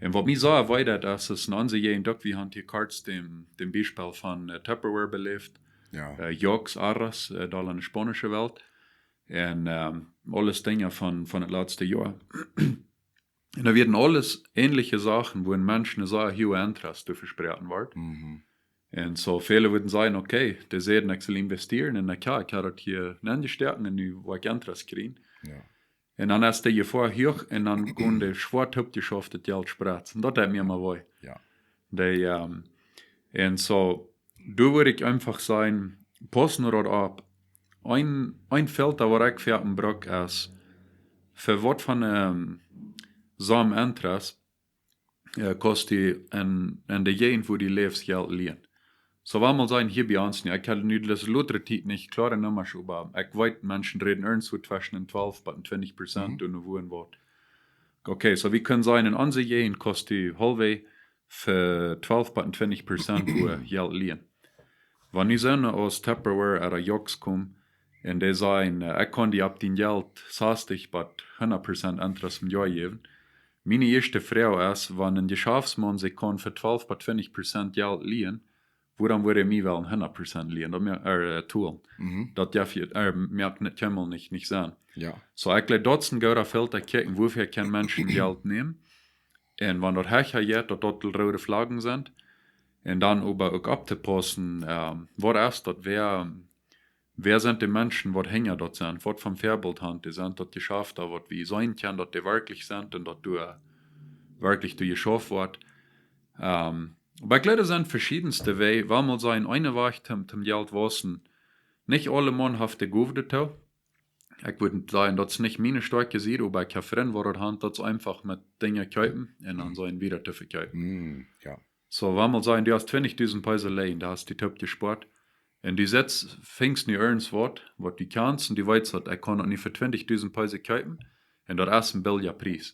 Un waut mie soo weit es, es en onse Jäajent uk, wie haben hia kort dän, dän Biespel von, äh, Tupperware beläft. Ja. Äh, Jocks, Arras, äh, doa enne spaunische Welt. Un, ähm, aules Dinja von, von daut latste Joa. Un doa wieren aules ähnliche Sachen, wua een Mensch een sea huaget Interest to vesproaken wort. Mhm. Un soo väle wudden sajen, okay, dee säden, ekj saul investieren, un ekj, jo, ekj haud daut hia nenjestoaken un nu woa ekj Interest kjrieen. Ja. Un dan es de Jefoa huach un dan kunn de schwoa toopjeschauftet Jelt spretzen. Daut deed mie emma wee. Ja. De, ähm, un soo, doa wudd ekj eenfach sajen, pauss nu daut opp. Een, een Filter waut ekj fa een Bruck es, fa waut fa, ähm, Sum Interest, äh, kaust du en, en de Jäajent, wua du läfst, Jelt lienen. Soo, wan wie sajen, hia bie ons nu, ekj haud nu dise latste Tiet nich kloare Nummasch, oba ekj weet, Menschen räden irjentwua tweschen een twalf bat een twintich Prozent Mhm. doa wua un waut. Okay, soo wie kjennen sajen, en onse Jäajent kaust du haulfwäajes fa twalf bat een twintich Prozent wua Jelt lienen. Wan nu soone aus Tupperware ooda Jocks komen un dee sajen, äh, ekj kaun die opp dien Jelt sastich bat hundat Prozent Interest em Joa jäwen. Miene ieeschte Froag es, wan een Jeschaftsmaun sikj kaun fa twalf bat twintich Prozent Jelt lienen, wuarom wudd hee mie wellen hundat Prozent lienen? Daut mea, äh, tolen. Mhm. Daut jeft je, äh, moakt nich, kjeenmol nich, nich Senn. Ja. Soo, ekj jleew, daut es een gooda Filter, kjikjen, wua fa een Mensch Jelt nemt. Un wan daut hecha jeit, daut daut roode Flaggen sent. Un dan oba uk opptopaussen, ähm, waut es daut, wäa, wäa sent de Menschen, waut hinja daut sent, waut fa een Väabilt han dee, sent daut Jeschafta, waut wie seenen kjennen, daut dee werkjlich sent un daut doa werkjlich doa jeschauft woat. Ähm, oba ekj jleew, doa sent veschiedenste Wäaj, wan wie sajen, een Wajch toom, toom Jelt wausen. Nich aulemaun haft de Gow doatoo. Ekj wudd sajen, daut es nich miene stoakje Sied, oba ekj hab Frind, waut daut han, daut see eenfach met Dinja kjeepen un dan Mhm. seenen wieda to vekjeepen. Mm, ja. Soo, wan wie sajen, du hast twintichdusent Pesos lieen, doa hast du toopjespoat. Un du sitst, fungst nu irjentwaut, waut du kaust, un du weetst, daut ekj kaun daut nu fa twintichdusent Pesos kjeepen, un daut es een billja Pries.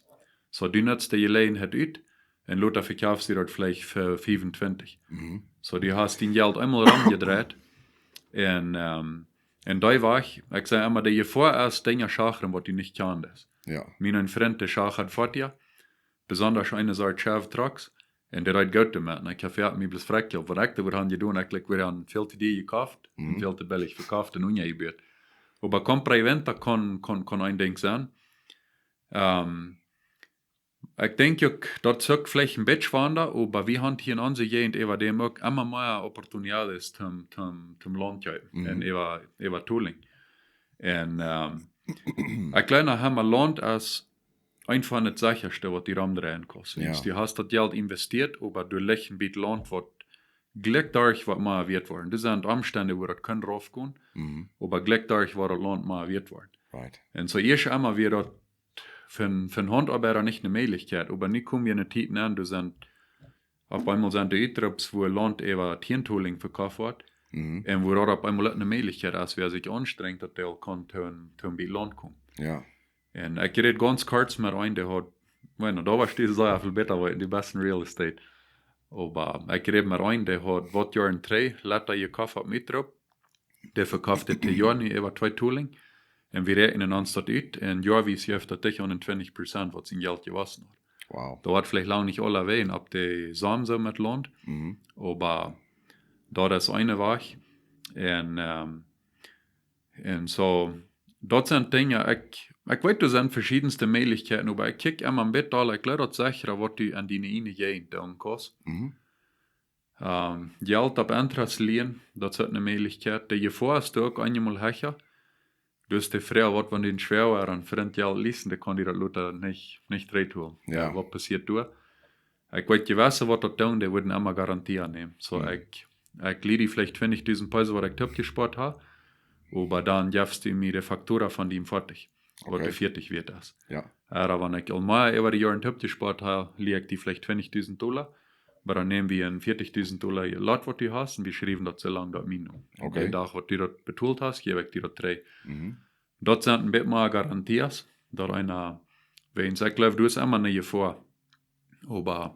Soo, du nutst de Jeläajenheit ut, un lota vekjeefst du daut veleicht fa fiefuntwintich. Mhm. Soo, du hast dien Jelt eemol romjedreit, un, ähm, un dee Wajch, ekj saj emma, de Jefoa es, Dinja schachren, waut du nich kjanst. Ja. Mien Frint, dee schachad Fodja, besonda eene Sort Chevy Trucks, un dee reit goot doamet. Un ekj hab, jo, mie bloos frakjelt, waut ekj doa wudd han jedonen, ekj, ekj wudd han väl too dee jekoft, un Mhm. väl too billich vekoft un unjajebut. Oba compra y venta kaun, kaun, kaun een Dinkj sennen. Ähm, ekj denkj uk, daut es uk veleicht een bät schwanda, oba wie han hia en onse Jäajent äwa däm uk emma mea Opportunitäten toom, toom, toom Launt kjeepen Mhm. un äwa, äwa tooling. Un, ähm, ekj jleew, emma Launt es eent von daut sechaschte, waut du romdreien kaust. Ja. Du hast daut Jelt investiert, oba du lichst een bät Launt, waut jlikj doaderch woat mea wieet woaren. Doa sent Omstend, wua daut kaun raufgonen, Mhm. oba jlikj doaderch woat daut Launt mea wieet woaren. Right. Un soo ieescht emol wia daut fa, fa Hauntoabeida nich ne Mäajlichkjeit, oba nu kome wie en ne Tiet aun, doa sent, opp eemol sent doa Utroops, wua Launt äwa tieen Tolling vekoft woat, Mhm. un wua daut opp eemol uk ne Mäajlichkjeit es, wäa sikj aunstrenjt, daut dee aul kaun toom, toom bie Launt komen. Ja. Un ekj räd gaunz kort met eenen, dee haud, bueno, doa wia dise Sach väl bäta, wiels dee bästa en Real Estate. Oba ekj räd met eenen, dee haud waut Joaren trigj Letta jekoft opp Utroop. Dee vekoft dit Joa nu äwa twee Tolling. Un wie räakjnen ons daut ut. Un Joa wia, jeft daut dicht aun de twintich Prozent, waut sien Jelt jewossen haud. Wow. Daut woat veleicht lang nich aula ween opp de Sum soo met Launt. Mhm. Oba daut es een Wajch. Un, ähm, un soo, daut sent Dinja, ekj, ekj weet, doa sent veschiedenste Mäajlichkjeiten, oba ekj kjikj emma een bät aul, ekj jleew daut sechra, waut du aun diene ieejne Jäajent doonen kaust. Mhm. Ähm, Jelt opp Interest lienen, daut es uk ne Mäajlichkjeit. De Jefoa es doa uk eenjemol hecha. Dus de Froag, waut wan dee schwoa wia, een Frint Jelt lienen, dee kaun die daut lota nich, nich trigjhoolen. Ja. Waut passieet doa? Ekj weet, jewesse, waut daut doonen, dee wudden emma Garantie aunnämen. Soo, Mhm. ekj, ekj lie die veleicht twintich Pesos, waut ekj toopjespoat hab, oba dan jefst du mie de Faktura von dien Foatich, waut Okay. de vieetich wieet es. Ja. Oba wan ekj aul mea äwa de Joaren toopjespoat hab, lie ekj die veleicht twintich Dolla, oba dan näm wie een vieetich Dolla Lot, waut du hast, un wie schriewen daut soo lang daut mien. Okay. De Dach, waut du daut betolt hast, jäw ekj die daut trigj. Mhm. Daut sent een bät mea Garanties, daut eena, wäajens ekj jleew, doa es emma ne Jefoa. Oba,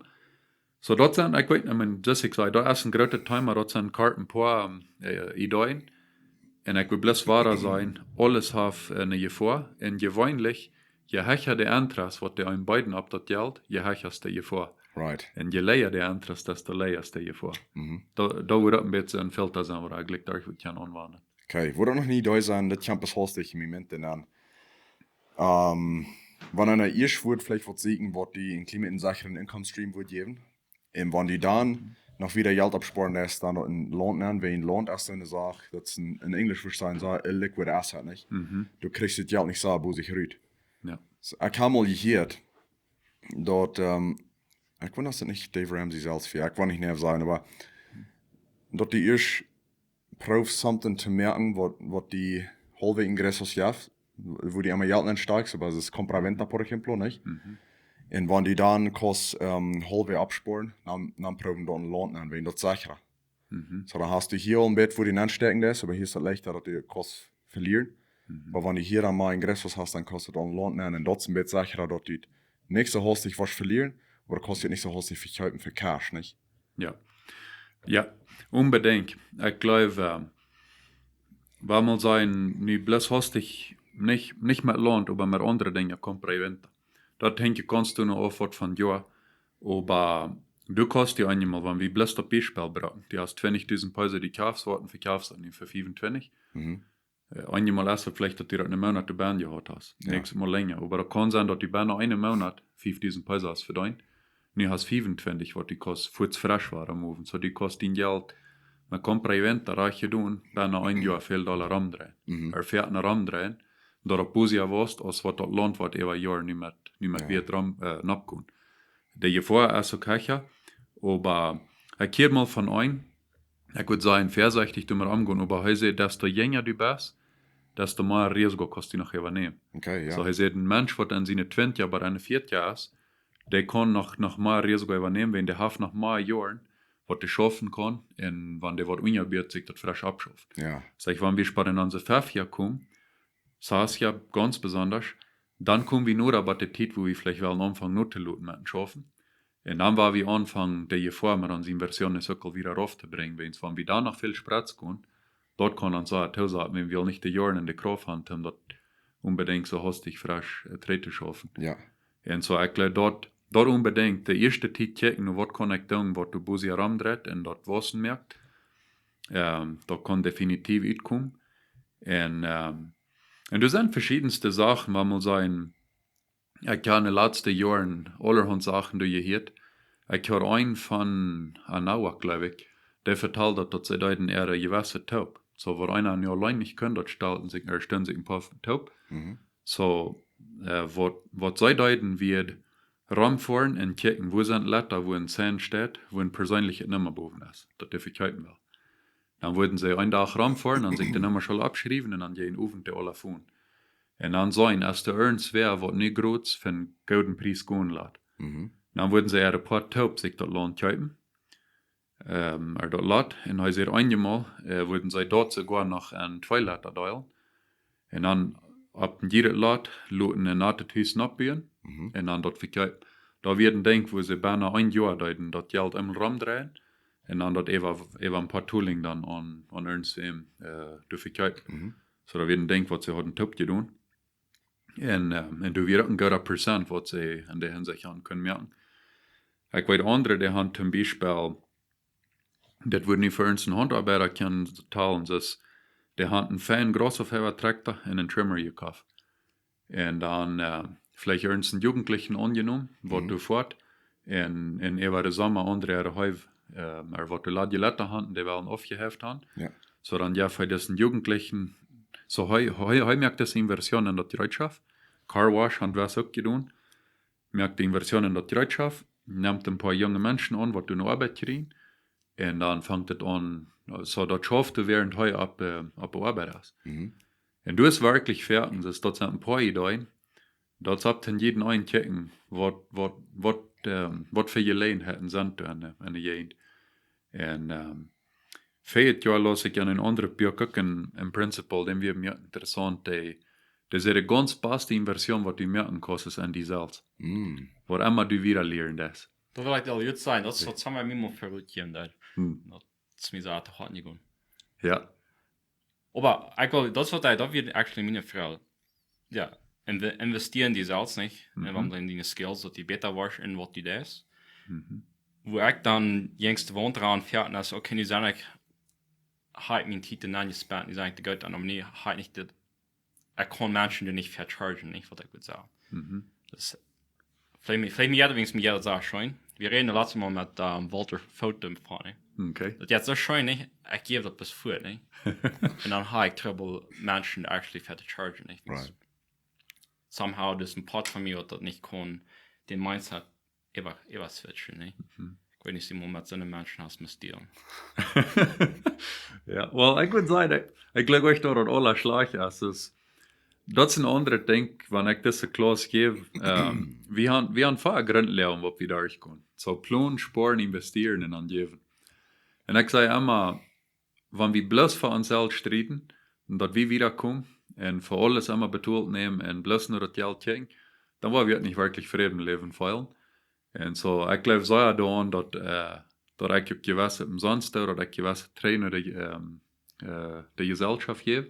soo daut sent, ekj weet nich, ekj meen, soo aus ekj säd, daut es een grootet Thema, daut sent kort een poa, ähm, äh, Ideen. Un ekj well bloos wada sajen, aules haft, äh, ne Jefoa. Un jeweenlich, je hecha de Interest, waut dee eenem beeden opp daut Jelt, je hecha es de Jefoa. Right. Un je läaja de interest, desto läaja es de Jefoa. Mhm. Doa, doa woat uk een bät een Filter sennen, waut ekj jlikj doa woat kjennen aunwenjen. Okay, woat uk noch nich doa sennen, daut kjemt bloos hastich en mien Moment aun. Ähm, wan eena ieescht wudd veleicht waut sieekjen, waut die een kjlien bät een secheren Income Stream wudd jäwen. Un wan du dan noch wieda Jelt oppspoaren deist, dan daut een Launt nämen, wiels een Launt es soone Sach, daut es een, en Enjlisch wudd ekj sajen, soo illiquid asset, nich? Mhm. Du kjrichst daut Jelt nich soo bosich rut. Jo. Soo, ekj hab mol jehieet, daut, ähm, ekj weet, daut es nich Dave Ramsey selfst, ekj weet nich, nä, sajen, oba daut du ieescht proowst something to moaken, waut, waut die haulfwäajes ingressos jeft, wua du emma Jelt nenn stakjst, oba daut es compra-venta, por ejemplo, nich? Mhm. Un wan du dan kaust, ähm, haulfwäajes oppspoaren, dan, dan proowen daut een Launt aun, wiels daut es sechra. Mhm. Soo, dan hast du hia een bät, wua du nenn stekjen deist, oba hia es daut leichta, daut du kaust velieren. Mhm. Oba wan du hia dan mea ingressos hast, dan kaust du daut een Launt nämen un daut es een bät sechra, daut du nich soo hastich woascht velieren, oba du kaust daut nich soo hastich vekjeepen fa Cash, nich? Jo. Jo, onbedinjt. Ekj jleew, ähm, wan wie sajen, nu bloos hastich, nich, nich met Launt, oba met aundre Dinja, compra-venta. Daut henjt gaunz doavon auf, waut fa een Joa. Oba du kaust die eenjemol, wan wie bloos daut Biespel brucken, du hast twintichdusent Pesos, dee du kjeefst, waut du vekjeefst, dan fa fiefuntwintich. Mhm. Äh, eenjemol es et veleicht, daut du daut eenen Moonat doa bennen jehaut hast. Jo. Näakjstet Mol lenja. Oba daut kaun sennen, daut du bennen eenen Moonat fiefdusent Pesos hast vedeent. Nu hast fiefuntwintich, waut du kaust, fuaz fresch woaren moven. Soo, du kaust dien Jelt met compra-venta rajcht jedonen, bennen een Joa väl Dolla romdreien. Mhm. Ea foaken romdreien, daut opp Busia woascht, aus waut daut Launt, waut äwa Joaren nu met, nu met Jo. Wieet rom, äh, nopp kunn. De Jefoa es uk hecha, oba ekj hieed mol von eenen, ekj wudd sajen, väasechtich doamet omgonen, oba hee säd, desto jinja du best, desto mea Risiko kaust du noch äwanämen. Okay, jo. Soo, hee säd, een Mensch, waut en siene twintich, oba en de vieetich es, dee kaun noch, noch mea Risiko äwanämen, wiels dee haft noch mea Joaren, waut dee schaufen kaun, un wan dee waut unjabieet, sikj daut fresch aufschauft. Jo. Saj ekj, wan wie späa en onse fefticha komen, sassticha gaunz besonda, dan komen wie nu opp de Tiet, wua wie veleicht wellen aunfangen, nu to looten met schaufen. Un dan woa wie aunfangen, de Jefoa met onse Inversionen uk aul wada rauf to brinjen, wiels wan wie dan noch väl Spretz gonen, daut kaun ons sea toosaten, wan wie nich de Joaren un de Krauft haben, om daut onbedinjt soo hastich fresch, äh, trigj to schaufen. Jo. Un soo, ekj jleew daut, daut onbedinjt, de ieeschte Tiet kjikjen, nu, waut kaun ekj doonen, waut de Busia romdreit un daut wausen moakt. Ähm, daut kaun definitiv utkomen. Un, ähm, un doa sent veschiedenste Sachen, wan wie sajen, ekj hab en de latste Joaren aulahaunt Sachen doa jehieet. Ekj hab eenen von Arawak, jleew ekj, dee vetald daut, daut see deeden äare jewesse Toop. Soo, waut eena nu auleen nich kunn, daut stalden sikj, ea stunden sikj een poa toop. Mhm. Soo, äh, waut, waut see deeden, wia romfoaren un kjikjen, wua sent Leta, wua een Sign steit, wua een perseenelje Numma bowen es, daut dee vekjeepen well. Dan wudden see eenen Dach romfoaren, dan sikj de Numma sellen aufschriewen un dan eenen Owent de aula foon. Un dan seenen, aus de irjentwäa waut nu groots fa een gooden Pries gonen lat. Mhm. Dan wudden see äare poa toop sikj daut Launt kjeepen. Ähm, ea daut lat. Un hee säd, eenjemol, äh, wudden see daut soogoa noch en twee Leta deelen. Un dan opp een jieda Lot loten een natet Hus noppbuen. Mhm. Un dan daut vekjeepen. Daut wia een Dinkj, wua see bennen een Joa deeden daut Jelt eemol romdreien. Un dan daut äwa, äwa een poa Tolinj dan aun, aun irjentwäm, äh, to vekjeepen. Mhm. Soo, daut wia een Dinkj, waut see hauden toop jedonen. Un, ähm, un doa wia uk een gooda Prozent, waut see en dee Hinsicht aun kunnen moaken. Ekj weet aundre, dee haben toom Biespel, daut wudd nu fa ons een Hauntoabeida kjennen vetalen, daut dee haben een fein Grasofhäwa Trakjta un een Trimmer jekoft. Un dan, äh, veleicht irjent een Jugendlichen aunjenomen, waut Mhm. doa foat, un, un äwa de Somma aundre äare Heew, äh, ea waut doa lat jelett haben, dee wellen aufjehäft haben. Jo. Soo dan, jo, fa disen Jugendlichen, soo hee, hee, hee moakt dise Inversion en daut Jereetschoft. Car Wash haft hee uk jedonen. Moakt de Inversion en daut Jereetschoft, nemt een poa junge Menschen aun, waut doa ne Oabeit kjrieen. Un dan fangt et aun, soo daut schauft hee, wäarent hee opp, äh, opp de Oabeit es. Mhm. Un doa es werkjlich foaken, daut, daut sent een poa Ideeen, daut es opp to jieda eenen kjikjen, waut, waut, waut, ähm, waut fa Jeläajenheiten sent doa en de, en de Jäajent. Un, ähm, verjet Joa laus ekj en een aundret Buak uk een, een Principal, dän wia mie interessaunt, dee, dee säd, de gaunz baste Inversion, waut du moaken kaust, es en die selfst. Mm. Waut emma du wieda lieren deist. Daut well ekj aul goot sajen, daut es waut Samuel mie mol vertald haud doa. Hm. Daut es mie soo to Hoaten jegonen. Jo. Oba ekj well, daut es waut hee, daut wia actually miene Froag. Jo, inve-, investeer en die selfst, nich? Mhm. Un wan en diene Skills, daut du bäta woascht en waut du deist. Mhm. Wua ekj dan jäajen de Waunt raun fäa un es, okay, nu sie ekj, hab ekj miene Tiet doa nenn jespent, nu sie ekj de Gott aun, om nu hab ekj nich dit, ekj kaun Menschen doa nich fa chargen, nich, waut ekj wudd sajen. Mhm. Daut veleicht mie, veleicht mie jeit, wan ekj mie daut saj, scheen. Wie räden daut latste Mol met, ähm, Walter Foten von, nich? Okay. Daut jeit soo scheen, nich? Ekj jäw daut bloos wada, nich? Un dan hab ekj Trubbel, Menschen actually fa to chargen, nich? Right. Somehow, daut es een Poat von mie, waut daut nich kaun, dän Mindset äwa, äwa switchen, nich? Mhm. Ekj weet nich, aus du mol met soone Menschen hast must dealen. Jo, well, ekj wudd sajen, ekj, ekj jleew uk, daut daut aula schlajcht es. Es, daut es een aundret Dinkj, wan ekj dise Class jäw. Ähm, wie haben, wie haben väl Gruntlajen, waut wie derchgonen. Soo plonen, spoaren, investieren un dan jäwen. Un ekj saj emma, wan wie bloos fa ons selfst strieden, un daut wie wieda komen, un fa aules emma betolt nämen, un bloos no daut Jelt kjikjen, dan woa wie uk nich werkjlich Fräd em Läwen feelen. Un soo, ekj jleew sea doaraun, daut, äh, daut ekj uk jewesse omsonst doo, daut ekj jewesse Tränen de, ähm, äh, de Jesellschoft jäw.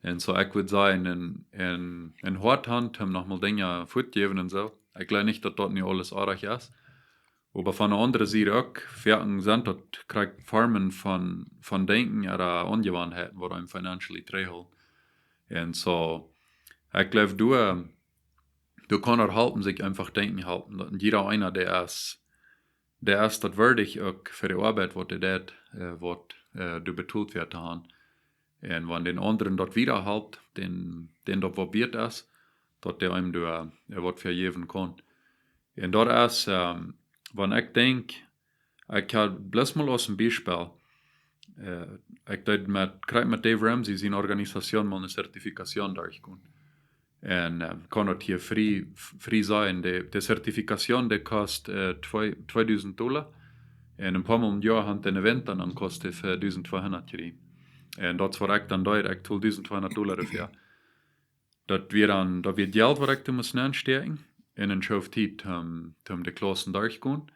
Un soo, ekj wudd sajen, een, een, een Hoat han, om noch mol Dinja fuat to jäwen un soo. Ekj jleew nich, daut daut nu aules oajch es. Oba von de aundre Sied uk, foaken sent daut krakjt Formen von, von Denkjen, ooda Aunjewanheiten, waut eenem financially trigjhoolen. Un soo, ekj jleew, du, ähm, du kaust daut halpen, sikj eefach denkjen halpen. Daut jieda eena, dee es, dee es daut wieedich uk fa de Oabeit, waut dee deit, äh, waut, äh, du betolt woascht to haben. Un wan dän aundren daut wieda halpt, dän, dän daut waut wieet es, daut dee eenem doa, äh, waut vejäwen kaun. Un daut es, ähm, wan ekj denkj, ekj hab bloos mol aus een Biespel, äh, ekj deed met, krakjt met Dave Ramsey siene Organisation mol eene Certification derchgonen. Un, ähm, kaun daut hia frie, f-, frie sennen. De, de Certification, dee kost, äh, twee, tweedusent Dolla. Un een poa Mol em Joa haft dee een Event, dan, dan kost dee fa dusent tweehundat kjrieen. Un daut es waut ekj dan deed, ekj told dusent tweehundat Dolla doafäa. Daut wia dan, daut wia Jelt, waut ekj doa must nenstäakjen, un een Schoof Tiet, ähm, om de Classen derchgonen.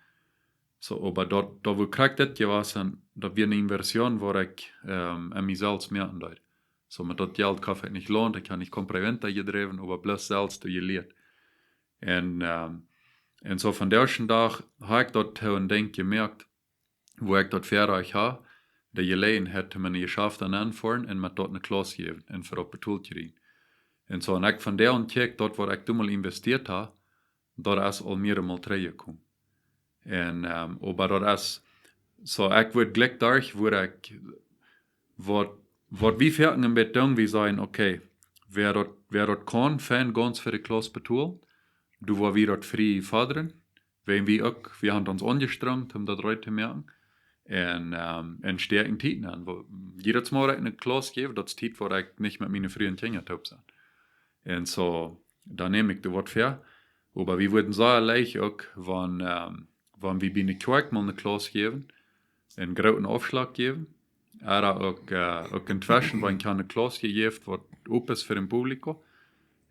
Soo, oba daut, daut wia krakjt dit jewast, daut wia eene Inversion, waut ekj, ähm, aun mie selfst moaken deed. Soo, met daut Jelt kauf ekj nich Launt, ekj hab nich Compra-Venta jedräwen, oba bloos selfst doa jelieet. Un, ähm, un soo vondoag dän Dach hab ekj daut to een Dinkj jemoakt, wua ekj daut Väarajcht hab, de Jeläajenheit to miene Jeschafta nenn to foaren un met daut eene Class jäwen un fa daut betolt kjrieen. Un soo, un ekj vondoag kjikj, daut waut ekj doa mol investieet hab, daut es aul mearemol trigjjekomen. Un, ähm, oba daut es, soo, ekj wudd jlikj doa, wua ekj, waut, waut wie foaken een bät doonen, wie sajen, okay, wäa daut, wäa daut kaun, fein gaunz fa de Class betolen, du, wua wie daut frie fodren, wäajen wie uk, wie haben ons aunjestrengt, om daut reed to moaken. Un, ähm, un stäakjen Tiet aun. Wua, jiedet Mol, wan ekj eene Class jäw, daut es Tiet, wua ekj nich met miene Fru un Kjinja toop sie. Un soo, dan näm ekj doa waut väa. Oba wie wudden sea leicht uk, wan, ähm, wan wie bie eene Kjoakj mol eene Class jäwen, een grooten Aufschlag jäwen, ooda uk, äh, uk entweschen, wan ekj eene Class jejäft, waut op es fa een Publikum,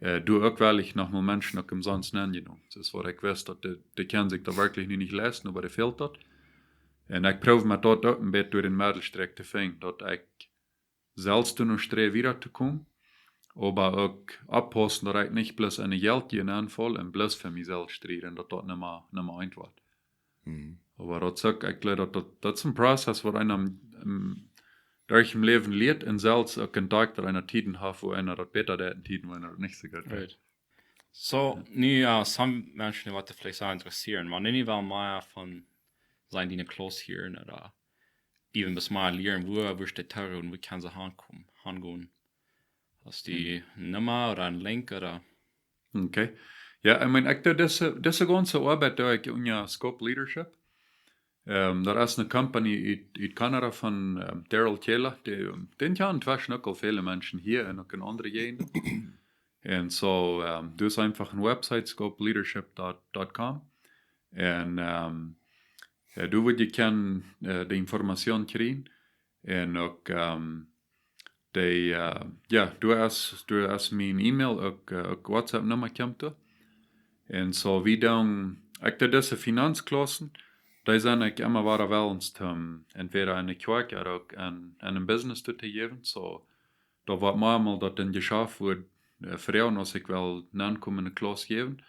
äh, doa uk woll ekj noch mol Menschen uk omsonst nenjenomen. Daut es, wua ekj wist, daut dee, dee kjennen sikj daut werkjlich nu nich leisten, oba dee fält daut. Un ekj proow met daut uk een bät doa dän Meddelstreck to finjen, daut ekj selfst doa no sträw wieda to komen, oba uk oppaussen, daut ekj nich bloos enne Jelt nenn foll un bloos fa mie selfst stried, daut daut nimma, nimma eent woat. Mhm. Oba daut es uk, ekj jleew, daut, daut, daut es een Prozess, waut eena, ähm, derch em Läwen lieet un selfst uk entdakjt, daut eena Tieden haft, wua eena daut bäta deit un Tieden, wua eena daut nich soo goot deit. Right. Soo, jo, nu, äh, some Menschen, waut veleicht soo interessieren, wan dee nu wellen mea von sennen, dee eene Class hieren, ooda even bloos mea lieren, wua, wua es de Terror un wua kjennen see hankomen, hangonen? Hast du Mhm. eene Numma ooda een Link ooda? Okay. Jo, ekj meen, ekj doo dise, dise gaunze Oabeit doo ekj unja Scope Leadership. Ähm, daut es eene Company ut, ut Kanada von, ähm, Daryl Taylor. Dee, ähm, dän kjanen entweschen uk aul väle Menschen hia un uk en aundre Jäajenden. Un soo, ähm, daut es eefach eene Website, scope leadership dot com. Un, ähm, jo, doa woascht du kjennen, äh, de Information kjrieen. Un uk, ähm, dee, äh, jo, doa es, doa es mien E-Mail, uk, äh, uk WhatsApp-Numma kjemt doa. Un soo, wie doonen, ekj doo dise Finanzclassen, dee sie ekj emma wada wellens, ähm, entwäda enne Kjoakj ooda uk en, en een Business to, to jäwen. Soo, daut woat mea mol daut een Jeschaft woat, äh, froagen, aus ekj well nenkomen eene Class jäwen.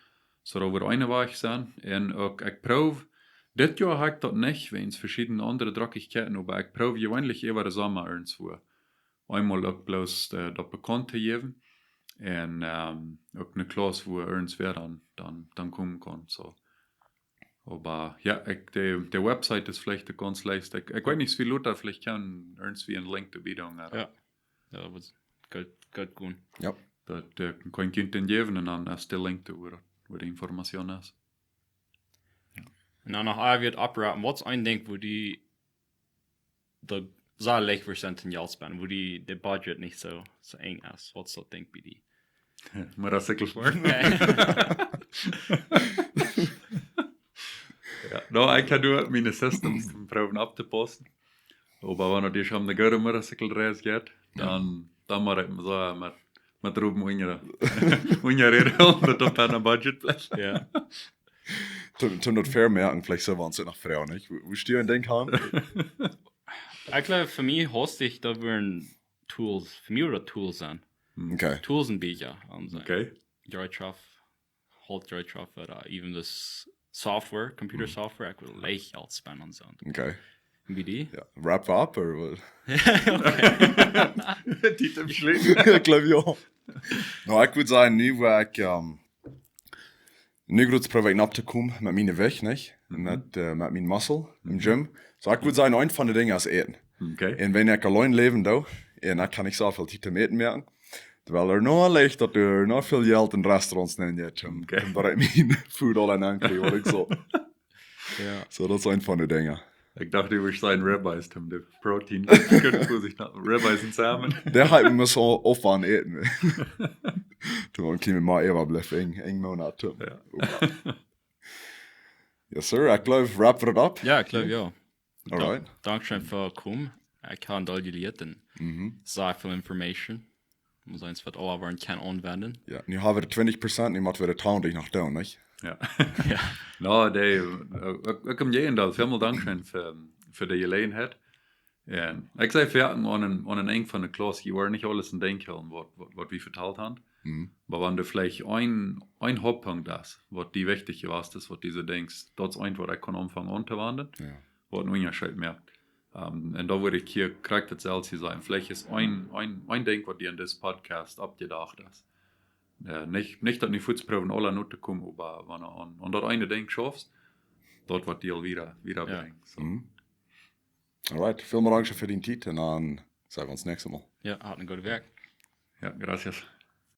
Soo, daut woat een Wajch sennen. Un uk, ekj proow, Dit Joa ha ekj daut nich, wäajen veschiedne aundre Drocklichkjeiten, oba ekj proow jeweenlich äwa de Somma irjentwua eemol uk bloos äh, daut bekaunt to jäwen. Un ähm, uk ne Class, wua irjentwäa dan, dan, dan komen kaun. So. Oba jo, ekj, de, de Website es veleicht de gaunz leichste. Ekj, ekj weet nich, woo lot daut veleicht kaun irjentwua een Link to bieden. Jo. Jo, daut woat goot, goot gonen. Jo. Daut äh, kaun ekj junt dan jäwen un dan es de Link doa, wua, wua de Information es. Un dan noch, ah, wie daut oprappen. Waut es een Dinkj, wua die de, soo leicht wia sent en Jelt spenden, wua die, de Budget nich soo, soo enj es? Waut es daut Dinkj bie die? Motorcycle foaren? Nä. Jo, no, ekj ha nu miene Systems om proowen opptopaussen. Oba wan du die aul ne goode Motorcycle Reis jeit, dan, dan mott ekj mie soo met, met Ruben unja, unja räden, om daut opp een Budget to bliewen. Jo. Toom, toom daut fair moaken, veleicht sell wie ons noch froagen, nich? Woo, woo stieet een Dinkj aun? Ekj jleew, fa mie haft sikj daut wudden Tools, fa mie wudden daut Tools sennen. Okay. Tools un Bieekja aun sennen. Okay. Jereetschoft, Holtjereetschoft, ooda even daut Software, Computer Software, ekj wudd leicht Jelt spenden aun sennen. Okay. Bie die? Jo, wrap up, or what? Tiet om schlieten. Jo, ekj jleew, jo. No, ekj wudd sajen, nu wua ekj, ähm, nu groot proow ekj nopp to komen met mien Jewicht, nich? Met, äh, met mien Muscle em Gym. So, ekj wudd sajen, eent von de Dinja es äten. Okay. Un wan ekj auleen läwen doo, un dan kaun ekj soo väl Tiet om Äten moaken. Terwiel et noch leicht daut doa noch väl Jelt en Restaurants nenjeit, om, okay, om daut ekj mien Food aul aun kjrie, waut ekj soo. Jo. So, daut es eent von de Dinja. Ekj docht, du wurscht sajen Ribeyes, om de Protein, Ribeyes un Salmon. Dee ha ekj mie soo oft aun äten. Doa kjeem mie mau äwa bliewen, een, een Moonat, jo. Jo, sir, ekj jleew, wrap it up. Jo, ekj jleew, jo. Alright. Dank, dankscheen fa komen. Ekj ha een Deel jelieet un soo väl Information. Mott sennen, waut aula woaren kaun aunwenjen. Jo, nu ha wie twintich Prozent, nu mott wie de Town noch doonen, nich? Jo. Jo. No, dee, äh, ekj, ekj kom je en daut. Välmol dankscheen fa, fa de Jeläajenheit. Un ekj saj foaken aun een, aun een Enj von de Class, jie woaren nich aules en Denkj hoolen, waut, waut, waut wie vetalt han. Mhm. Oba wan du veleicht een, een Hauptpunkt hast, waut die wichtich wia, es, waut du denkjst, daut es eent, waut ekj kaun aunfangen auntowenjen, jo, waut een Unjascheet moakt. Ähm, un doa wudd ekj hia krakjt daut selwje sajen. Veleicht es een, een, een Dinkj, waut die en dis Podcast oppjedocht es. Äh, nich, nich daut nu fuaz proowen aula no to komen, oba wan du aun, aun daut eene Dinkj schaufst, daut woat die aul wieda, wieda, jo, brinjen. So. Mhm. Alright, välmol dankscheen fa diene Tiet un dan seen wie ons näakjstet Mol. Jo, haud een goodet Wäakj. Jo, gracias.